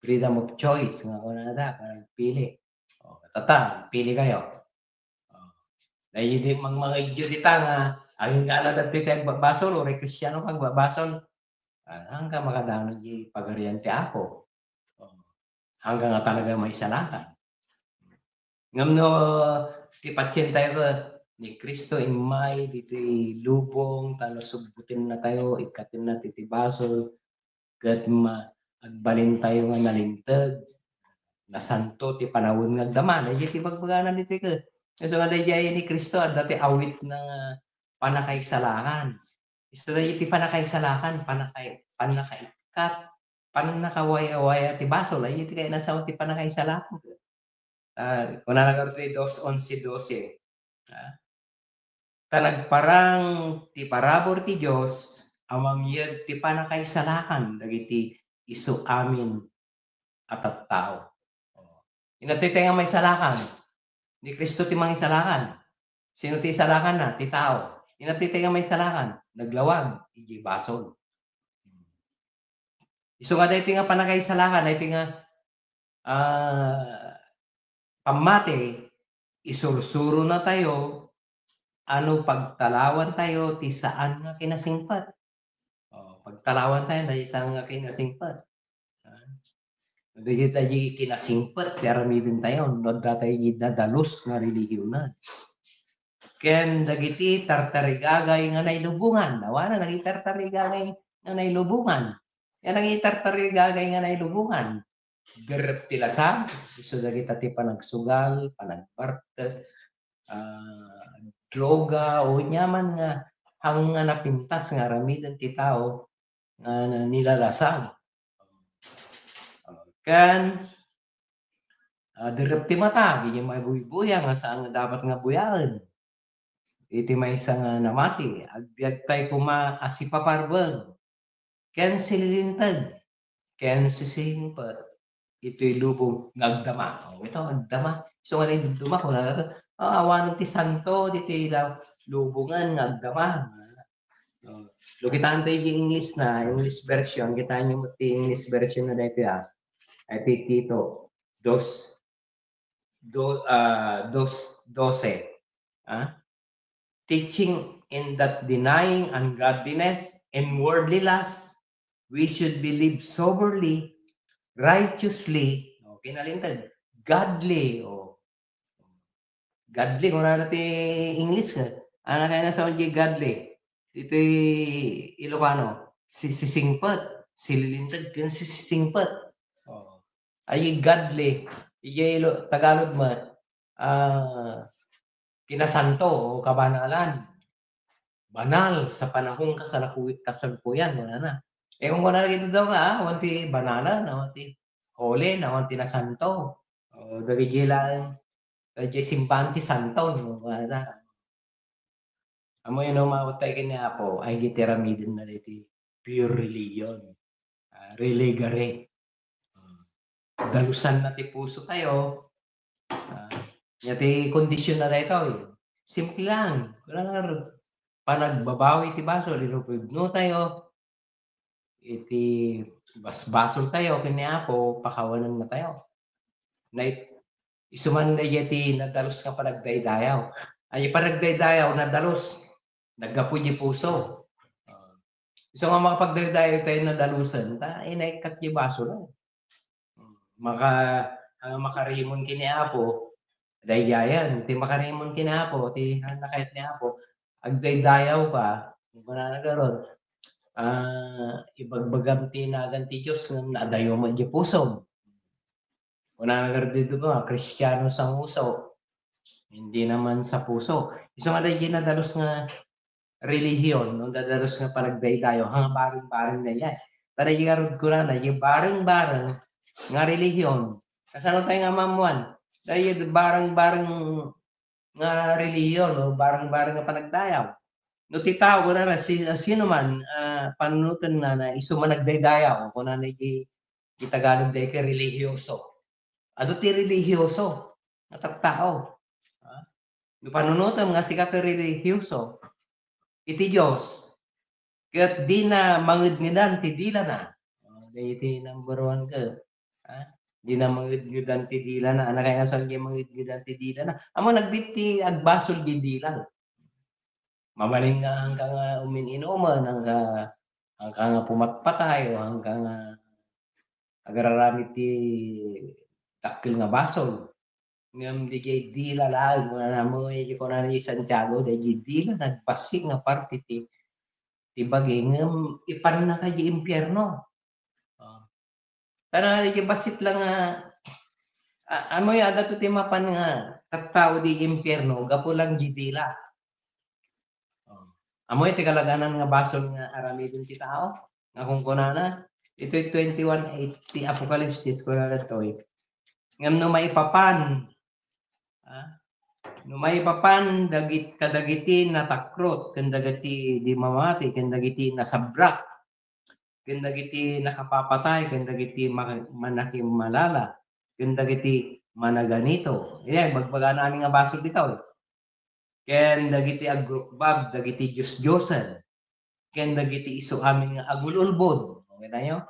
freedom of choice, nga kunada, panagpili. O, tata, pili kayo. O, daydi mangmangidyo dita nga, agingga adda ti ka-, ba-, basol, uray Kristiano ka, ba-, basol. Ah, hanggang makadangag ti pagarian ti Apo. O, hanggang nga talaga maisalakan. Ngem no ti patien tayo ket ni Cristo immay ditoy lubong, ta no subbotenna tayo, ikkatenna ti, ti basol, ket ma-, agbalin tayo nga nalinteg, nasanto ti panawen nga agdama. Daydi ti bagbagana ditoy ket. Isu nga daydiay ni Cristo, adda ti awitna nga pannakaisalakan. Isu daydi ti pannakaisalakan, pannaka-, pannakaikkat, pannakawayawaya ti basol. Daydi ti kayatna ti pannakaisalakan. Ah, kunana ngarud ti dos onse doce. Ah, ta nagparang ti parabur ti Dios a mangyeg ti pannakaisalakan dagiti isu amin a tattao. O. Inatay tayo nga maisalakan. Ni Cristo ti mangisalakan. Sino ti isalakanna? Ti tao. Inatay tayo nga maisalakan. Naglawag, idiay basol. Isu nga daytoy nga pannakaisalakan, daytoy nga, ah, pammati, isursurona tayo, a no pagtalawan tayo ti saan nga kinasingpet. O, pagtalawan tayo ti saan nga kinasingpet. Ah, daydi ti kinasingpet ti aramiden tayo, no adda tayo dadalus nga relihion. Ken dagiti tartarigagay nga nailubongan, awanan dagiti tartarigagay nga nailubongan. Yan dagiti tartarigagay nga nailubongan. Derrep ti lasag, isu dagita ti panagsugal, panagbartek, ah, droga, o aniaman nga hang nga napintas nga aramiden ti tao nga nilalasag. Ken, ah, derrep ti mata, daydi mabuybuyang nga saan nga dapat nga buyaen. Iti maysa nga namati, agbiag tayo koma a sipaparbeng, ken sililinteg, ken sisingpet itoy lubong nga agdama. O, ita, agdama. Isu nga naidadduma, kunana, ah, awanen ti santo ditoy la-, lubongen nga agdama. O, no, kitaen tayo ti English na, English version, kitaenyo met ti English version na daytoy, ah. Ay, ti Tito, dos, do-, ah, dos doce. Ah? Teaching in that denying ungodliness and worldly lust, we should be live soberly, righteously, o, kinalinteg, godly, o. Godly, kunana ti English, eh. Ano kaya na sa godly? Ditoy Ilocano, si-, sisingpet, sililinteg, ken sisingpet. O. Ay, godly. Iti Ilo-, Tagalog met, ah, kinasanto o kabanalan. Banal sa panahon kasalaku-, kasalukuyan, kunana. Eh, kung kunana dagitoy daw nga, ah, awan ti banalan, awan ti holy, awan ti nasanto. O, dagiti laeng, dagiti simbahan ti santo, no? Kunana. Ammoyo no umawat tayo ken ni Apo, ay, dagiti aramidenna dagiti pure religion. Ah, religare. Ah, dalusanna ti puso tayo. Ah, nia ti kondisionna daytoy. Simple lang. Wala nga ru-, panagbabawi ti basol, inupudno tayo. Iti basbasol tayo ken ni Apo, pakawanenna tayo. Nait-, isu man daydiay ti nadalus nga panagdaydayaw. Ay, panagdaydayaw, nadalus. Naggapu di puso. Ah, isu nga makapagdaydayaw tayo nadalusen, ta, inaikkat di basol, no? Maka-, ah, makarimon ken ni Apo, daydiayen. Ti makarimon ken ni Apo, ti, ah, nakayat ni Apo, agdaydayaw ka, kunana garud, ah, ibagbagam ti nagan ti Dios ngem naadayo met di pusom. Kunana garud ditoy, Kristiano sanguso, hindi naman sa puso. Isu nga daydi nadalus nga relihiyon, no, nadalus nga panagdaydayaw, nga bareng-bareng daydiay. Ta daydi garud kunana, daydi bareng-bareng nga relihiyon. Kasano tayo nga maammuan? Daydi bareng-bareng nga relihiyon, no, bareng-bareng nga panagdayaw. No, ti tao, kunana, si-, sino man, ah, panunotenna, isu man nagdaydayaw, kunana iti, iti Tagalog daydi relihiyoso. Adu ti relihiyoso nga tattao. Ha? No panunotem nga sika ti relihiyoso iti Dios, ket dina mangedngedan ti dilana. Oh, daydi number one ka. Ha? Dina mangedngedan ti dilana. Anakay nga saan diay mangedngedan ti dilana? Ammom, nagbiit ti agbasol diay dila. Mabalin nga haanka nga umin-inumen, haanka, haanka nga pumatpatay, o haanka nga agraramid ti dakkel nga basol. Ngem diay dila laeng, kunana, ammom, kunana ni Santiago, diay dila nagbassit nga parte ti, ti bagi, ngem ipanna ka diay impierno. Ah. Tana, diay bassit lang nga, a-, ammom, adda ti mapan nga tattao diay impierno, gapu lang diay dila. Oh. Ammom ti kalaganan nga basol nga aramiden ti tao? Nga kunkunana, itoy twenty-one eight ti Apokalipsis, kunana ditoy, ngem no maipapan, ah, no maipapan dagit-, kadagiti natakrot, ken dagiti di mamati, ken dagiti nasabrak, ken dagiti nakapapatay, ken dagiti ma-, manakimmalala, ken dagiti managanito. Idiay, bagbagana amin nga basol ditoy. Ken dagiti agrukbab dagiti diosdiosen, ken dagiti isu amin nga agul-ulbod. Okay tayo?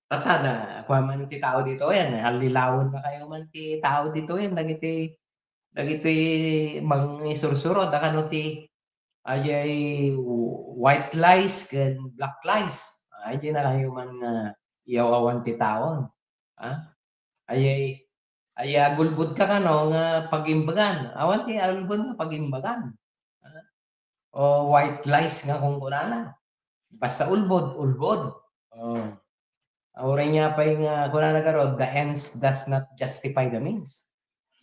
Tatta, kuan man ti tao ditoy, hallilawen na kayo man ti tao ditoy, dagiti, dagiti mangisursuro, da kano ti, ajay, white lies ken black lies. Ajay na kayo man nga iyaw-awan ti taon. Ha? Ayay, ayay, agulbod ka kano nga pagimbagan. Awan ti agulbod nga pagimbagan. Ah, o white lies nga kunkunana. Basta ulbod, ulbod. Oh. Uray niya pay nga kunana garud, "The ends does not justify the means."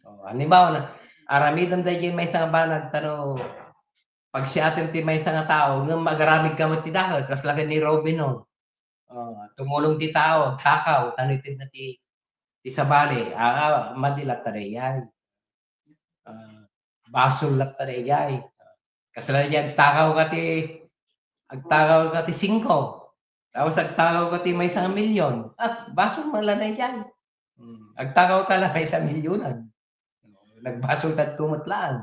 Oh, halimbawa na, aramidem daydiay maysa nga banag, tano, pagsiaten ti maysa nga tao, ngem agaramid ka met ti dakes, kasla ken ni Robin Hood. Oh, tumulong ti tao, agtakaw, tano itedna ti, ti sabali. Ah, madi latta daydiay. Ah, basol latta daydiay. Kasla daydiay agtakaw ka ti, agtakaw ka ti singko. Tapos agtakaw ka ti maysa nga milyon. Ah, basol man la daydiay. Hmm, agtakaw ka la maysa milyonan. Nagbasol ka met laeng.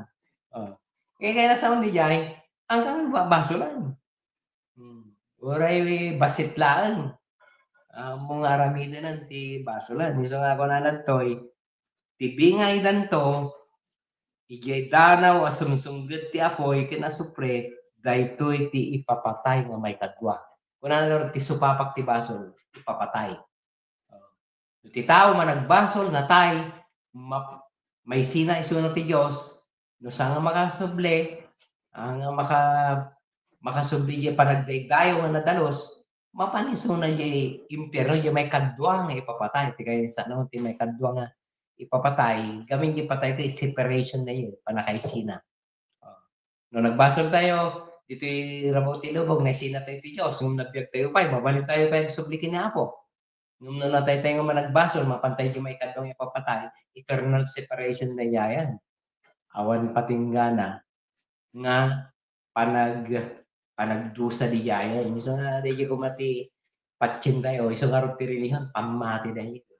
Oh. Kaya, kaya nasaon daydiay, haanka nga babasolan. Hmm. Uray bassit laeng. Ammom nga aramidenen ti basolan. Isu nga kunana ditoy, ti bingaydanto, idiay danaw a sumsumged ti apuy ken asupre, daytoy ti ipapatay nga maikadua. Kunana ngarud ti supapak ti basol, ipapatay. Ti tao managbasol, natay, ma-, maisina isuna ti Dios, no saan nga makasubli, ah, nga maka-, makasubli diay panagdaydayaw nga nadalus, mapan isuna diay impierno, diay maikadua nga ipapatay. Ti kayatna ti maikadua nga ipapatay, gamin diay patay ti separation na diay, pannakaisina. Ah. No nagbasol tayo, ditoy rabaw ti lubong, naisina tayo ti Dios, ngem nabiag tayo pay, mabalin tayo pay agsubli ken ni Apo. Ngem no natay tayo nga managbasol, mapan tayo diay maikadua nga ipapatay, eternal separation daydiayan. Awan patinggana nga panag-, panagdusa daydiayan. Isu nga daydiay koma ti patien tayo, isu ngarud ti relihiyon, pammati daydiay.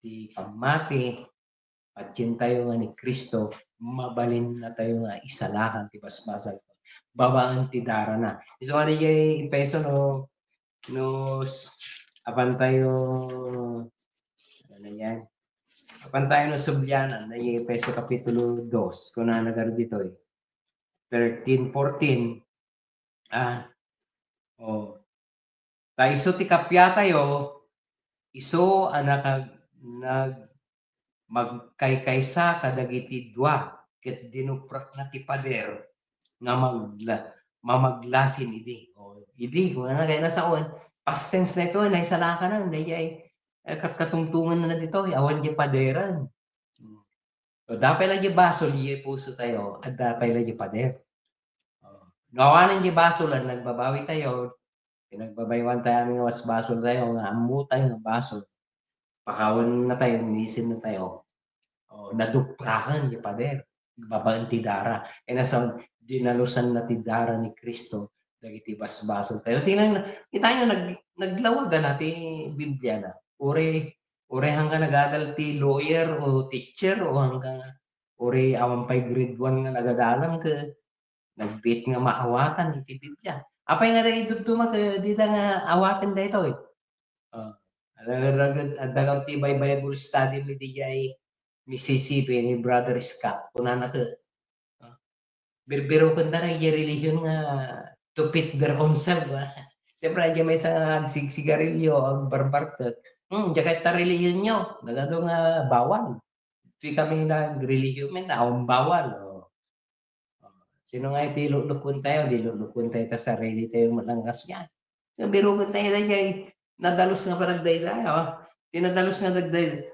Ti pammati, patien tayo nga ni Cristo, mabalin na tayo nga isalakan ti basbasol babaen ti darana. Isu nga daydiay Efeso no, no s-, apan tayo, ano yan? Apan tayo no sublianan, daydiay Efeso Kapitulo dos, kunana garud ditoy, thirteen, fourteen. Ah, oh. Ta isu ti kappia tayo, isu a naka-, nag-, magkaykaysa kadagiti dua, ket dinuprekna ti pader nga magla-, mamaglasin idi. O, idi, kunana kayatna sawen, past tense na ito, naisalakan na, daydiay, eh, kat-, katungtungan na ditoy, awan di paderen. Hmm. So, dapay la di basol, di puso tayo, at dapay la di pader. Oh. No awanen di basol, ang nagbabawi tayo, pinagbabaywan tayo, amin nga mas basol tayo, nga ammo tayo nga basol. Pakawan na tayo, nisin na tayo. Oh, naduprakan di pader. Babaen ti dara. Kaya nasa, dinalusan na ti dara ni Cristo, dagiti basbasol tayo. Tingnan, kita nyo, nag-, naglawag na ti Biblia na. Uri, uri hangga nagadal ti lawyer o teacher o hangga uri awan pay grade one nga nagadalam ke nagbit nga maawatan iti Biblia. Apay nga daytoy duma ke dida nga awaten daytoy? Ah, adda, adda, adda ti Bi-, Bible study mi diay Mississippi ni Brother Scott. Kunana ke, ah, birbiroken da na iti religion nga to fit their own self, ah. Siyempre, diay maysa nga agsigsigarilyo, agbarbartek. Hmm, diay kayat ta religion nyo. Nagado nga bawal. Ti kami nga religion mi, awan bawal. Oh. Sino nga iti luklukuan tayo? Di luklukuan tayo ta sarili tayo met lang kasdiay. Nga biroken tayo daydiay nadalus nga panagdaydayaw. Ti nadalus nga dagday-,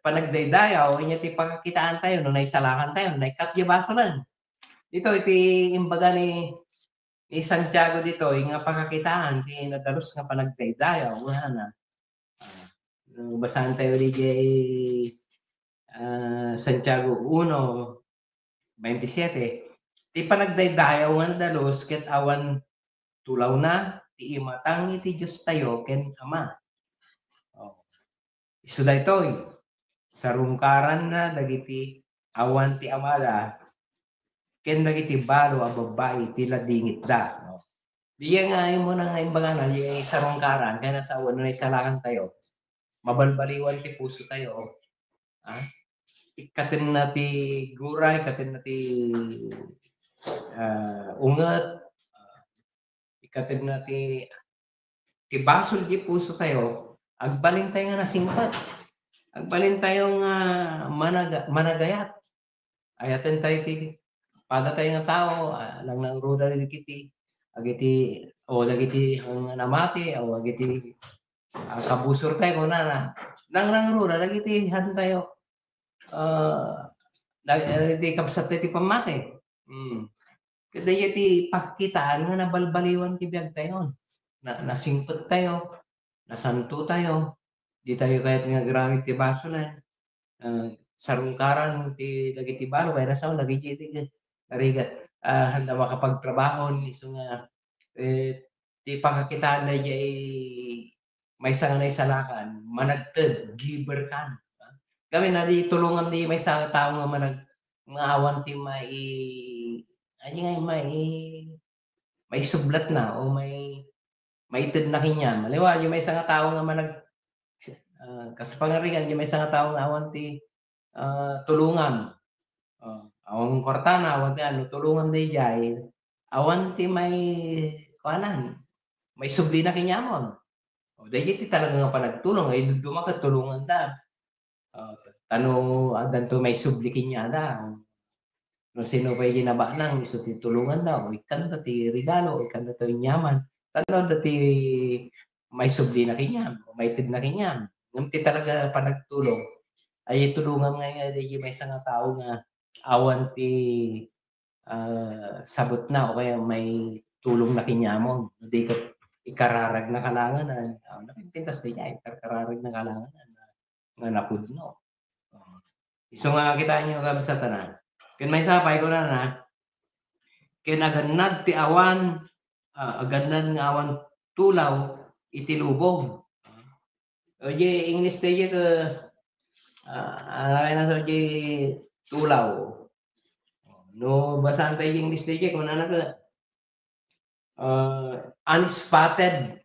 panagdaydayaw, inya ti pakakitaan tayo, no naisalakan tayo, no naikkat di basolen. Ito, iti imbaga ni, ni Santiago dito, nga pakakitaan, ti nadalus nga panagdaydayaw, nga na. Ah, no, basahan tayo di, ah, Santiago uno, twenty-seven, ti panagdaydayaw nga nadalus ket awan tulawna ti imatang iti Diostayo ken Ama. Oh. Isu daytoy, sarungkaranna dagiti awan ti amada ken dagiti balo a babbai ti ladingitda. Oh. Diya nga, imo na nga imbagana, diya sarungkaran, kaya nasa awan na isalakan tayo. Mabalbaliwan ti puso tayo. Ha? Ikkatenna ti gura, ikkatenna ti, ah, unget, ah, ikkatenna ti, ti basol di puso tayo, agbalin tayo nga nasingpet. Agbalin tayo nga managa-, managayat. Ayaten tayo ti, pada tayo nga tao, ah, nangnangruda dagiti, dagiti, o dagiti, ah, namati, o dagiti, ah, kabusor tayo, kunana. Nangnangruda dagiti han tayo, ah, dag-, dagiti kabsat tayo ti pammati. Hmm. Ket daydiay ti pakitaan nga nabalbaliwan ti biag tayo. Na-, nasingpet tayo, nasanto tayo, di tayo kayat nga agraman ti basolen. Ah, sarungkaran ti dagiti balo, kaya nasa dagiti ti rigat, ah, handa makapagtrabaho, isu nga, eh, ti pakakitaan daydiay maysa nga naisalakan, managted, giver kan. Gamin na di tulongan di maysa nga tao nga manag-, nga awan ti mai-, adi nga mai-, maisublatna o mai-, maited na kaniam. Aliwa, di maysa nga tao nga manag-, ah, kas pangarigan, di maysa nga tao nga awan ti, ah, tulongan. Ah, awan kwartana, awan ti ano, tulongan daydiay. Awan ti mai-, kuanan, maisublina kaniamon. O, daydiay ti talaga nga panagtulong, ay dudduma ket tulonganda. Ah, ta no addanto maisubli kaniada, no sino pay di nabanang, isu ti tulonganda, o ikkanta ti regalo, o ikkanta ti aniaman. Ta no adda ti maisublina kaniam, o maitedna kaniam. Ngem ti talaga panagtulong, ay tulongan nga, nga daydiay maysa nga tao nga awan ti ah, sabutna o kaya maitulongna kaniamon. No di ket ikararagna kalanganan. Ah, napintas daydiay, ikararagna kalanganan nga, nga napudno. Ah, isu nga kitaan nyo, kabsat, a. Ken maysa pay kunana, ken agannad ti awan, ah, agannad nga awan tulaw iti lubong. O, di English tayo ka, ah, ano kaya na sa di tulaw? No, basahan tayo di English tayo, kung ano ka, ah, unspotted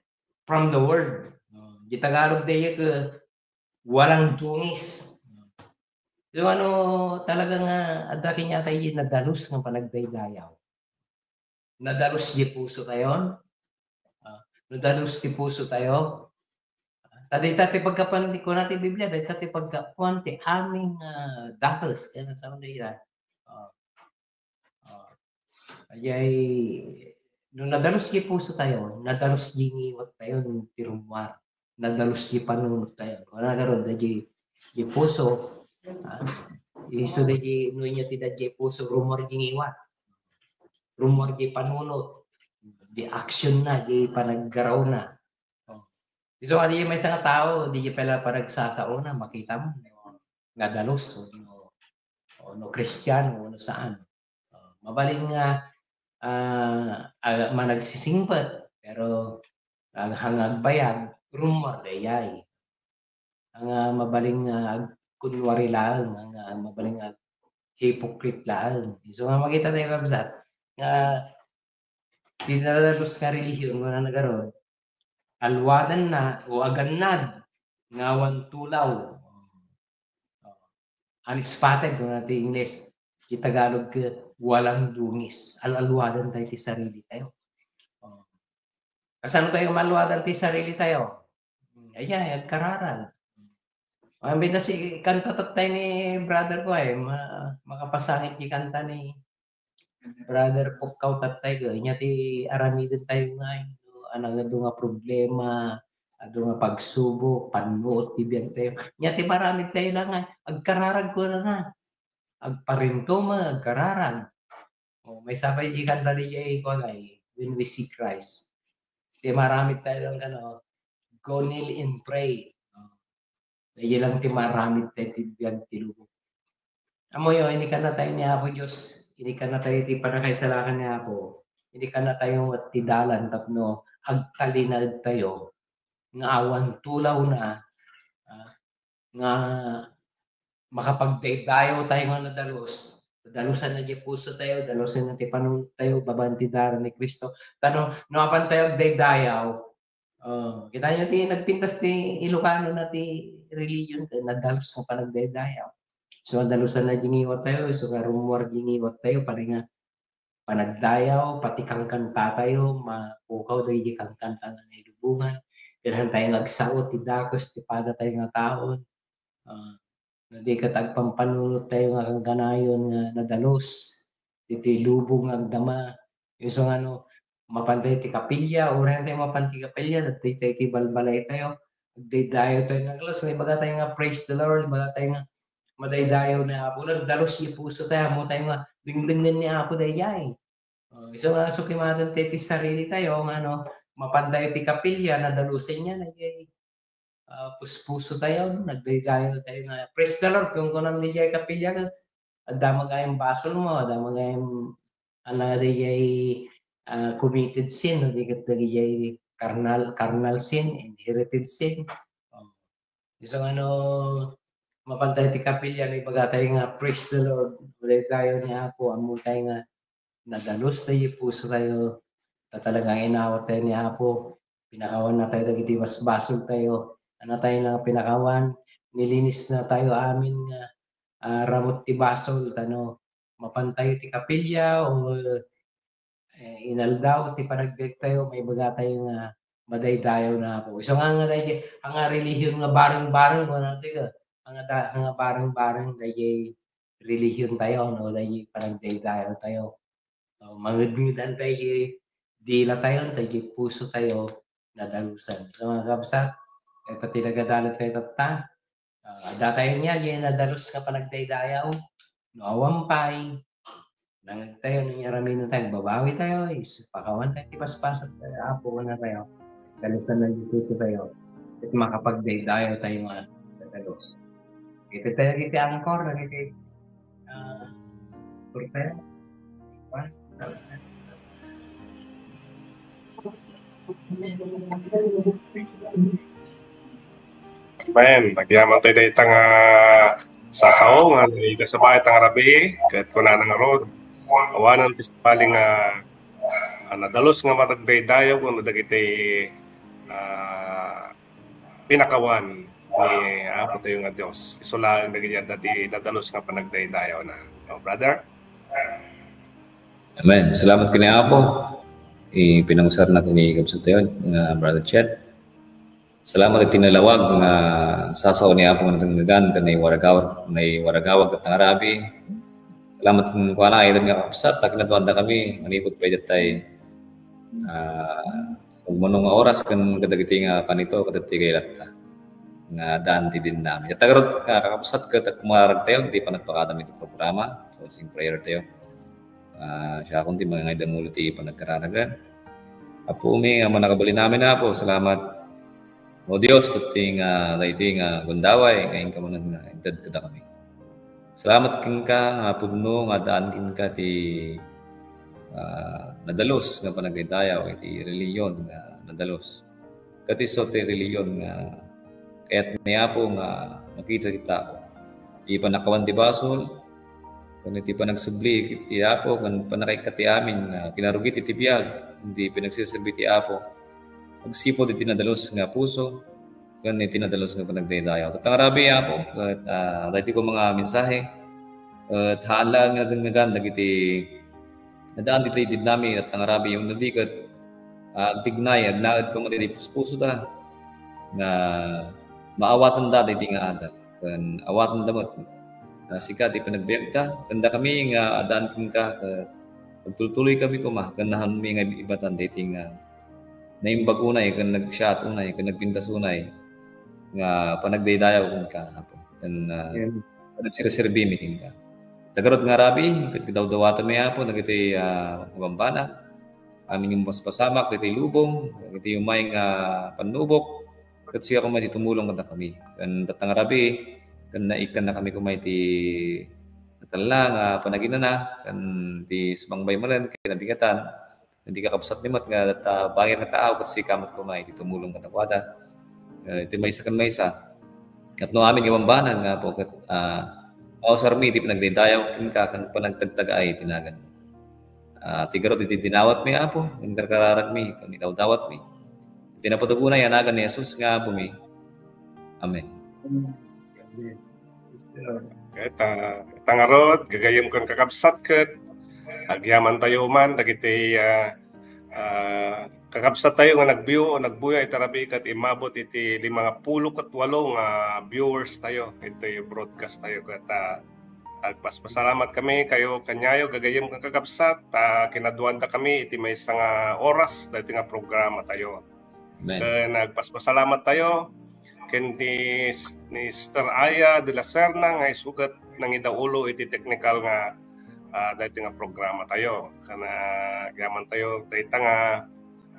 from the world. O, di Tagalog tayo ka, walang dungis. So, ano, talaga nga, adda kanya tayo nadalus nga panagdaydayaw. Nadalus di puso tayo. Ah, nadalus ti puso tayo. Ta dayta ti paggapuan ti kuna ti Biblia, dayta ti paggapuan ti amin nga dakes. Kaya nga sa dayta. Ah, ah, ayay, no nadalus di puso tayo, nadalus di ngiwat tayo, no ti rummuar. nadalus di panunot tayo. Wala garud, di, di puso, ah, isu di, di, no niya ti dadya puso, rumor di ngiwat. Rumor di panunot, di action na, di panaggarao na. Oh. Isu nga di may isang tao, di pala panagsasaona, makita mo, nadalus, o no, o no Kristiano, o no saan. Oh, mabalin nga, ah, ah, managsisingpet, pero ang hangagbayag, rumor dayay. Ang, ah, mabalin nga agkunwari laeng, ang, ah, mabalin nga hypocrite laeng. So, nga makita tayo, kabsat, nga dinadalus nga relihiyon, wala na garod, alwadan na o agannad nga awan tulaw. Unspotted, kung natin English, ti Tagalog, walang dungis. Al-alwadan tayo ti sarili tayo. Oh. Kasano tayo malwadan ti sarili tayo? Ayan, agkararag. Ang bida si kanta tattay ni brother ko ay, ma-, makapasangit di kanta ni Brother Pukkaw tattay ko, nya ti aramiden tayo nga, ano, adu nga problema, adu nga pagsubok, pannuot ti biag tayo. Nya ti maramid tayo lang nga, agkararag ko na na. Agparinto mo, agkararag. Oh, may sabay di kanta di jay ko ay, When We See Christ. Ti maramid tayo lang kano, go kneel and pray. Oh. Daydi lang ti maramid tayo ti biag ti lubong. Amoyo, inikana tayo ni Apo Dios, inikana tayo ti panakaisalakan ni Apo, inikana tayo met ti dalan tapno agtalinaed tayo nga awan tulaw na, ah, nga makapagdaydayaw tayo nga nadalus. Dalusan na di puso tayo, dalusan na ti panunot tayo, babaen ti dara ni Cristo. Tano, no apan tayo agdaydayaw, oh, kita nyo ti nagpintas ti Ilocano na ti religion, kaya nadalus nga panagdaydayaw. So, dalusan na di ngiwat tayo, so, nga rumor di ngiwat tayo, pari nga panagdayaw, pati kankanta tayo, mapukaw dagiti kankanta nga nailubongan. Kailangan tayo nga agsao ti dakes ti pada tayo nga taon. Ah, no di ket agpampanunot tayo nga kankanayon nga nadalus, iti lubong nga agdama. Isu nga no, mapan tayo ti kapilya, uray tayo mapan ti kapilya, dagdayta iti balbalay tayo, agdaydayaw tayo, nagdalus, ibaga tayo nga, "Praise the Lord," ibaga tayo nga, "Madaydayaw ni Apo," nagdalus ti puso tayo, ammo tayo nga, "Dengdengen ni Apo daydiay." Oh, isu nga, sukimaten tayo ti sarili tayo, nga no, mapan tayo ti kapilya, nadalusen niya, nagay, ah, puspuso tayo, nagdaydayaw tayo nga, "Praise the Lord," kunkunam daydiay kapilya, adda met gayam basol mo, adda met gayam, ala, daydiay, ah, committed sin, no, di ket daydiay carnal, carnal sin, inherited sin. Oh. Isu nga no, mapan tayo ti kapilya, no, ibaga tayo nga, "Praise the Lord," madaydayaw ni Apo, ammo tayo nga, nadalus tayo, puso tayo, ta talagang inawat tayo ni Apo. Pinakawan na tayo dagiti basbasol tayo. Ano tayo na pinakawan? Nilinis na tayo amin nga, ah, ramut ti basol, tano mapan tayo ti kapilya o, eh, inaldaw ti panagbiag tayo, maibaga tayo nga madaydayaw na Apo. Isu nga nga daydi, nga relihiyon nga bareng-bareng, wala tayo, nga da-, nga bareng-bareng, daydi relihiyon tayo, no? Daydi panagdaydayaw tayo. So, mangedngedan tayo, dila tayo, tayo puso tayo, nadalusan. So, mga kabsat, ito ti nagadalan tayo tatta. Ah, adda tayo niya, di nadalus nga panagdaydayaw. No awan pay, nangag tayo, no, aramidon tayo, babawi tayo, is, pakawan tayo, ti paspasat tayo, Apo, wala tayo. Dalusan na dito tayo. At makapagdaydayaw tayo nga nadalus. Ito tayo, iti angkor, nagiti, ah, prepare. Amen. Agyaman tayo dayta nga sasao nga ikasaba ita nga rabii, ket kunana ngarud, awanen ti sabali nga, ah, nadalus nga matagdaydayaw wenno dagiti, ah, pinakawan ni Apo tayo nga Dios. Isu laeng dagiti adda ti nadalus nga panagdaydayawna. No, brother? Amen. Salamat ken ni Apo. Ipinangusarna ken ni kabsat tayo nga Brother Chet. Salamat iti nalawag nga sasao ni Apo nga natenggegan ken naiwaragawag, naiwaragawag ket nangarabi. Salamat kenkuana, ita nga kabsat, ta kinatuandakami, manipud pay detay, ah, umano nga oras ken kadagiti nga kanito, kadagiti kailatta nga daan ti dinnami. Ket ngarud, ah, kakabsat, ket agkumaragtayo, iti panagpakadam iti programa, closing prayer tayo. Ah, siakon ti mangngegda ti panagkararagan. Apo mi, nga mannakabalin amin, Apo, salamat. O Dios, ket ti nga, daytoy nga gundaway, nga inka manen nga inted kadakami. Salamat kenka nga pudno nga daan kenka ti, ah, nadalus nga panagdaydayaw iti relihiyon nga nadalus. Ket isu ti relihiyon nga kayat ni Apo nga makita ti tao. Iti pannakawan ti basol, ken iti panagsubli iti Apo, ken pannakaikkat ti amin nga kinarugit iti biag, iti panagserserbi ti Apo. Agsipud iti nadalus nga puso, ken iti nadalus nga panagdaydayaw. Ket nangarabi, Apo, ket, ah, daytoy ko nga mensahe, ket haan laeng nga denggegan dagiti nadaan ditoy dinnami, ket nangarabi, no di ket, ah, agtignay, agnaed koma ditoy puspusoda, nga maawatenda daytoy nga adal. Ken awatenda met, ah, sika ti panagbiagda, ken dakami nga addaan kenka, ket agtultuloy kami koma, ken nahanmi nga ibatan daytoy nga naimbag unay, ken nagsiat unay, ken nagpintas unay nga panagdaydayaw kenka, Apo. Ken, ah, Amen. Panagserserbimi kenka. Ngarud nga rabii, ket dawdawatanmi, Apo, dagiti, ah, mabambanag. Amin nga mapaspasamak ditoy lubong, dagiti umay nga pannubok, ket sika koma ti tumulong kadakami. Ken tatta nga rabii, ken naikkannakami koma iti natalla nga panaginana, ken ti sumangbay manen, kinabingatan, iti kakabsatmi met nga, ah, bangir nga tao, ket sika met koma iti tumulong kadakuada. Eh, iti maysa ken maysa. Tapno amin nga bambanag nga, Apo, ket, ah, mausarmi iti panagdaydayaw kenka ken panagtagtagaay ti naganmo. Ah, ti garud iti dinawatmi, Apo, ken karkararagmi, ken idawdawatmi. Iti napateg unay a nagan ni Jesus nga Apomi. Amen. Ket, ah, ita ngarud, gagayyem ken kakabsat ket agyamantayo man dagiti, ah, ah, kakabsattayo nga nagbiu-, nagbuya iti rabii ket immabot iti lima nga pulo ket walo nga viewers tayo iti broadcast tayo ket, ah, agpaspasalamat kami kayo kaniayo gagayyem ken kakabsat ta kinaduanda kami iti maysa nga oras daytoy nga programa tayo. Amen. Ken nagpaspasalamat tayo ken ni, ni Sister Aya de la Serna nga isu ket nangidaulo iti teknikal nga, ah, daytoy nga programa tayo. Ken, ah, agyamantayo dayta nga,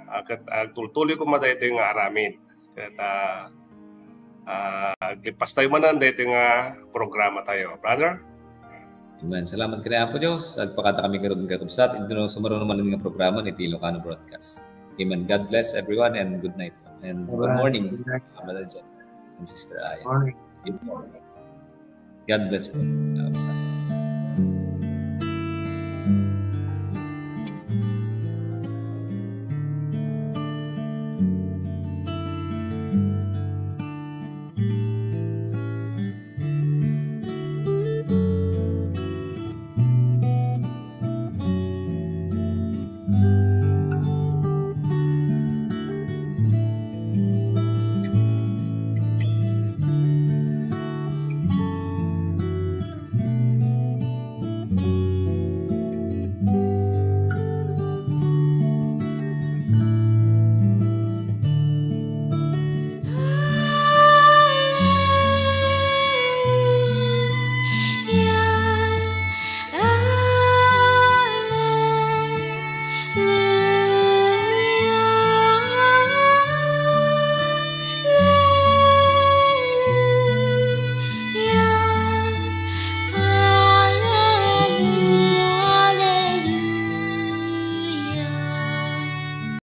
ah, ket agtultuloy koma daytoy nga aramid. Ket, ah, ah, aglepas tayo manen daytoy nga programa tayo. Brother? Amen. Salamat ken Apo Dios. Agpakada kami ngarud nga kakabsat. Iti no, sumaruno manen nga programa iti Ilocano Broadcast. Amen. God bless everyone and good night. And good morning, Brother John and Sister Aya. Morning. God bless po.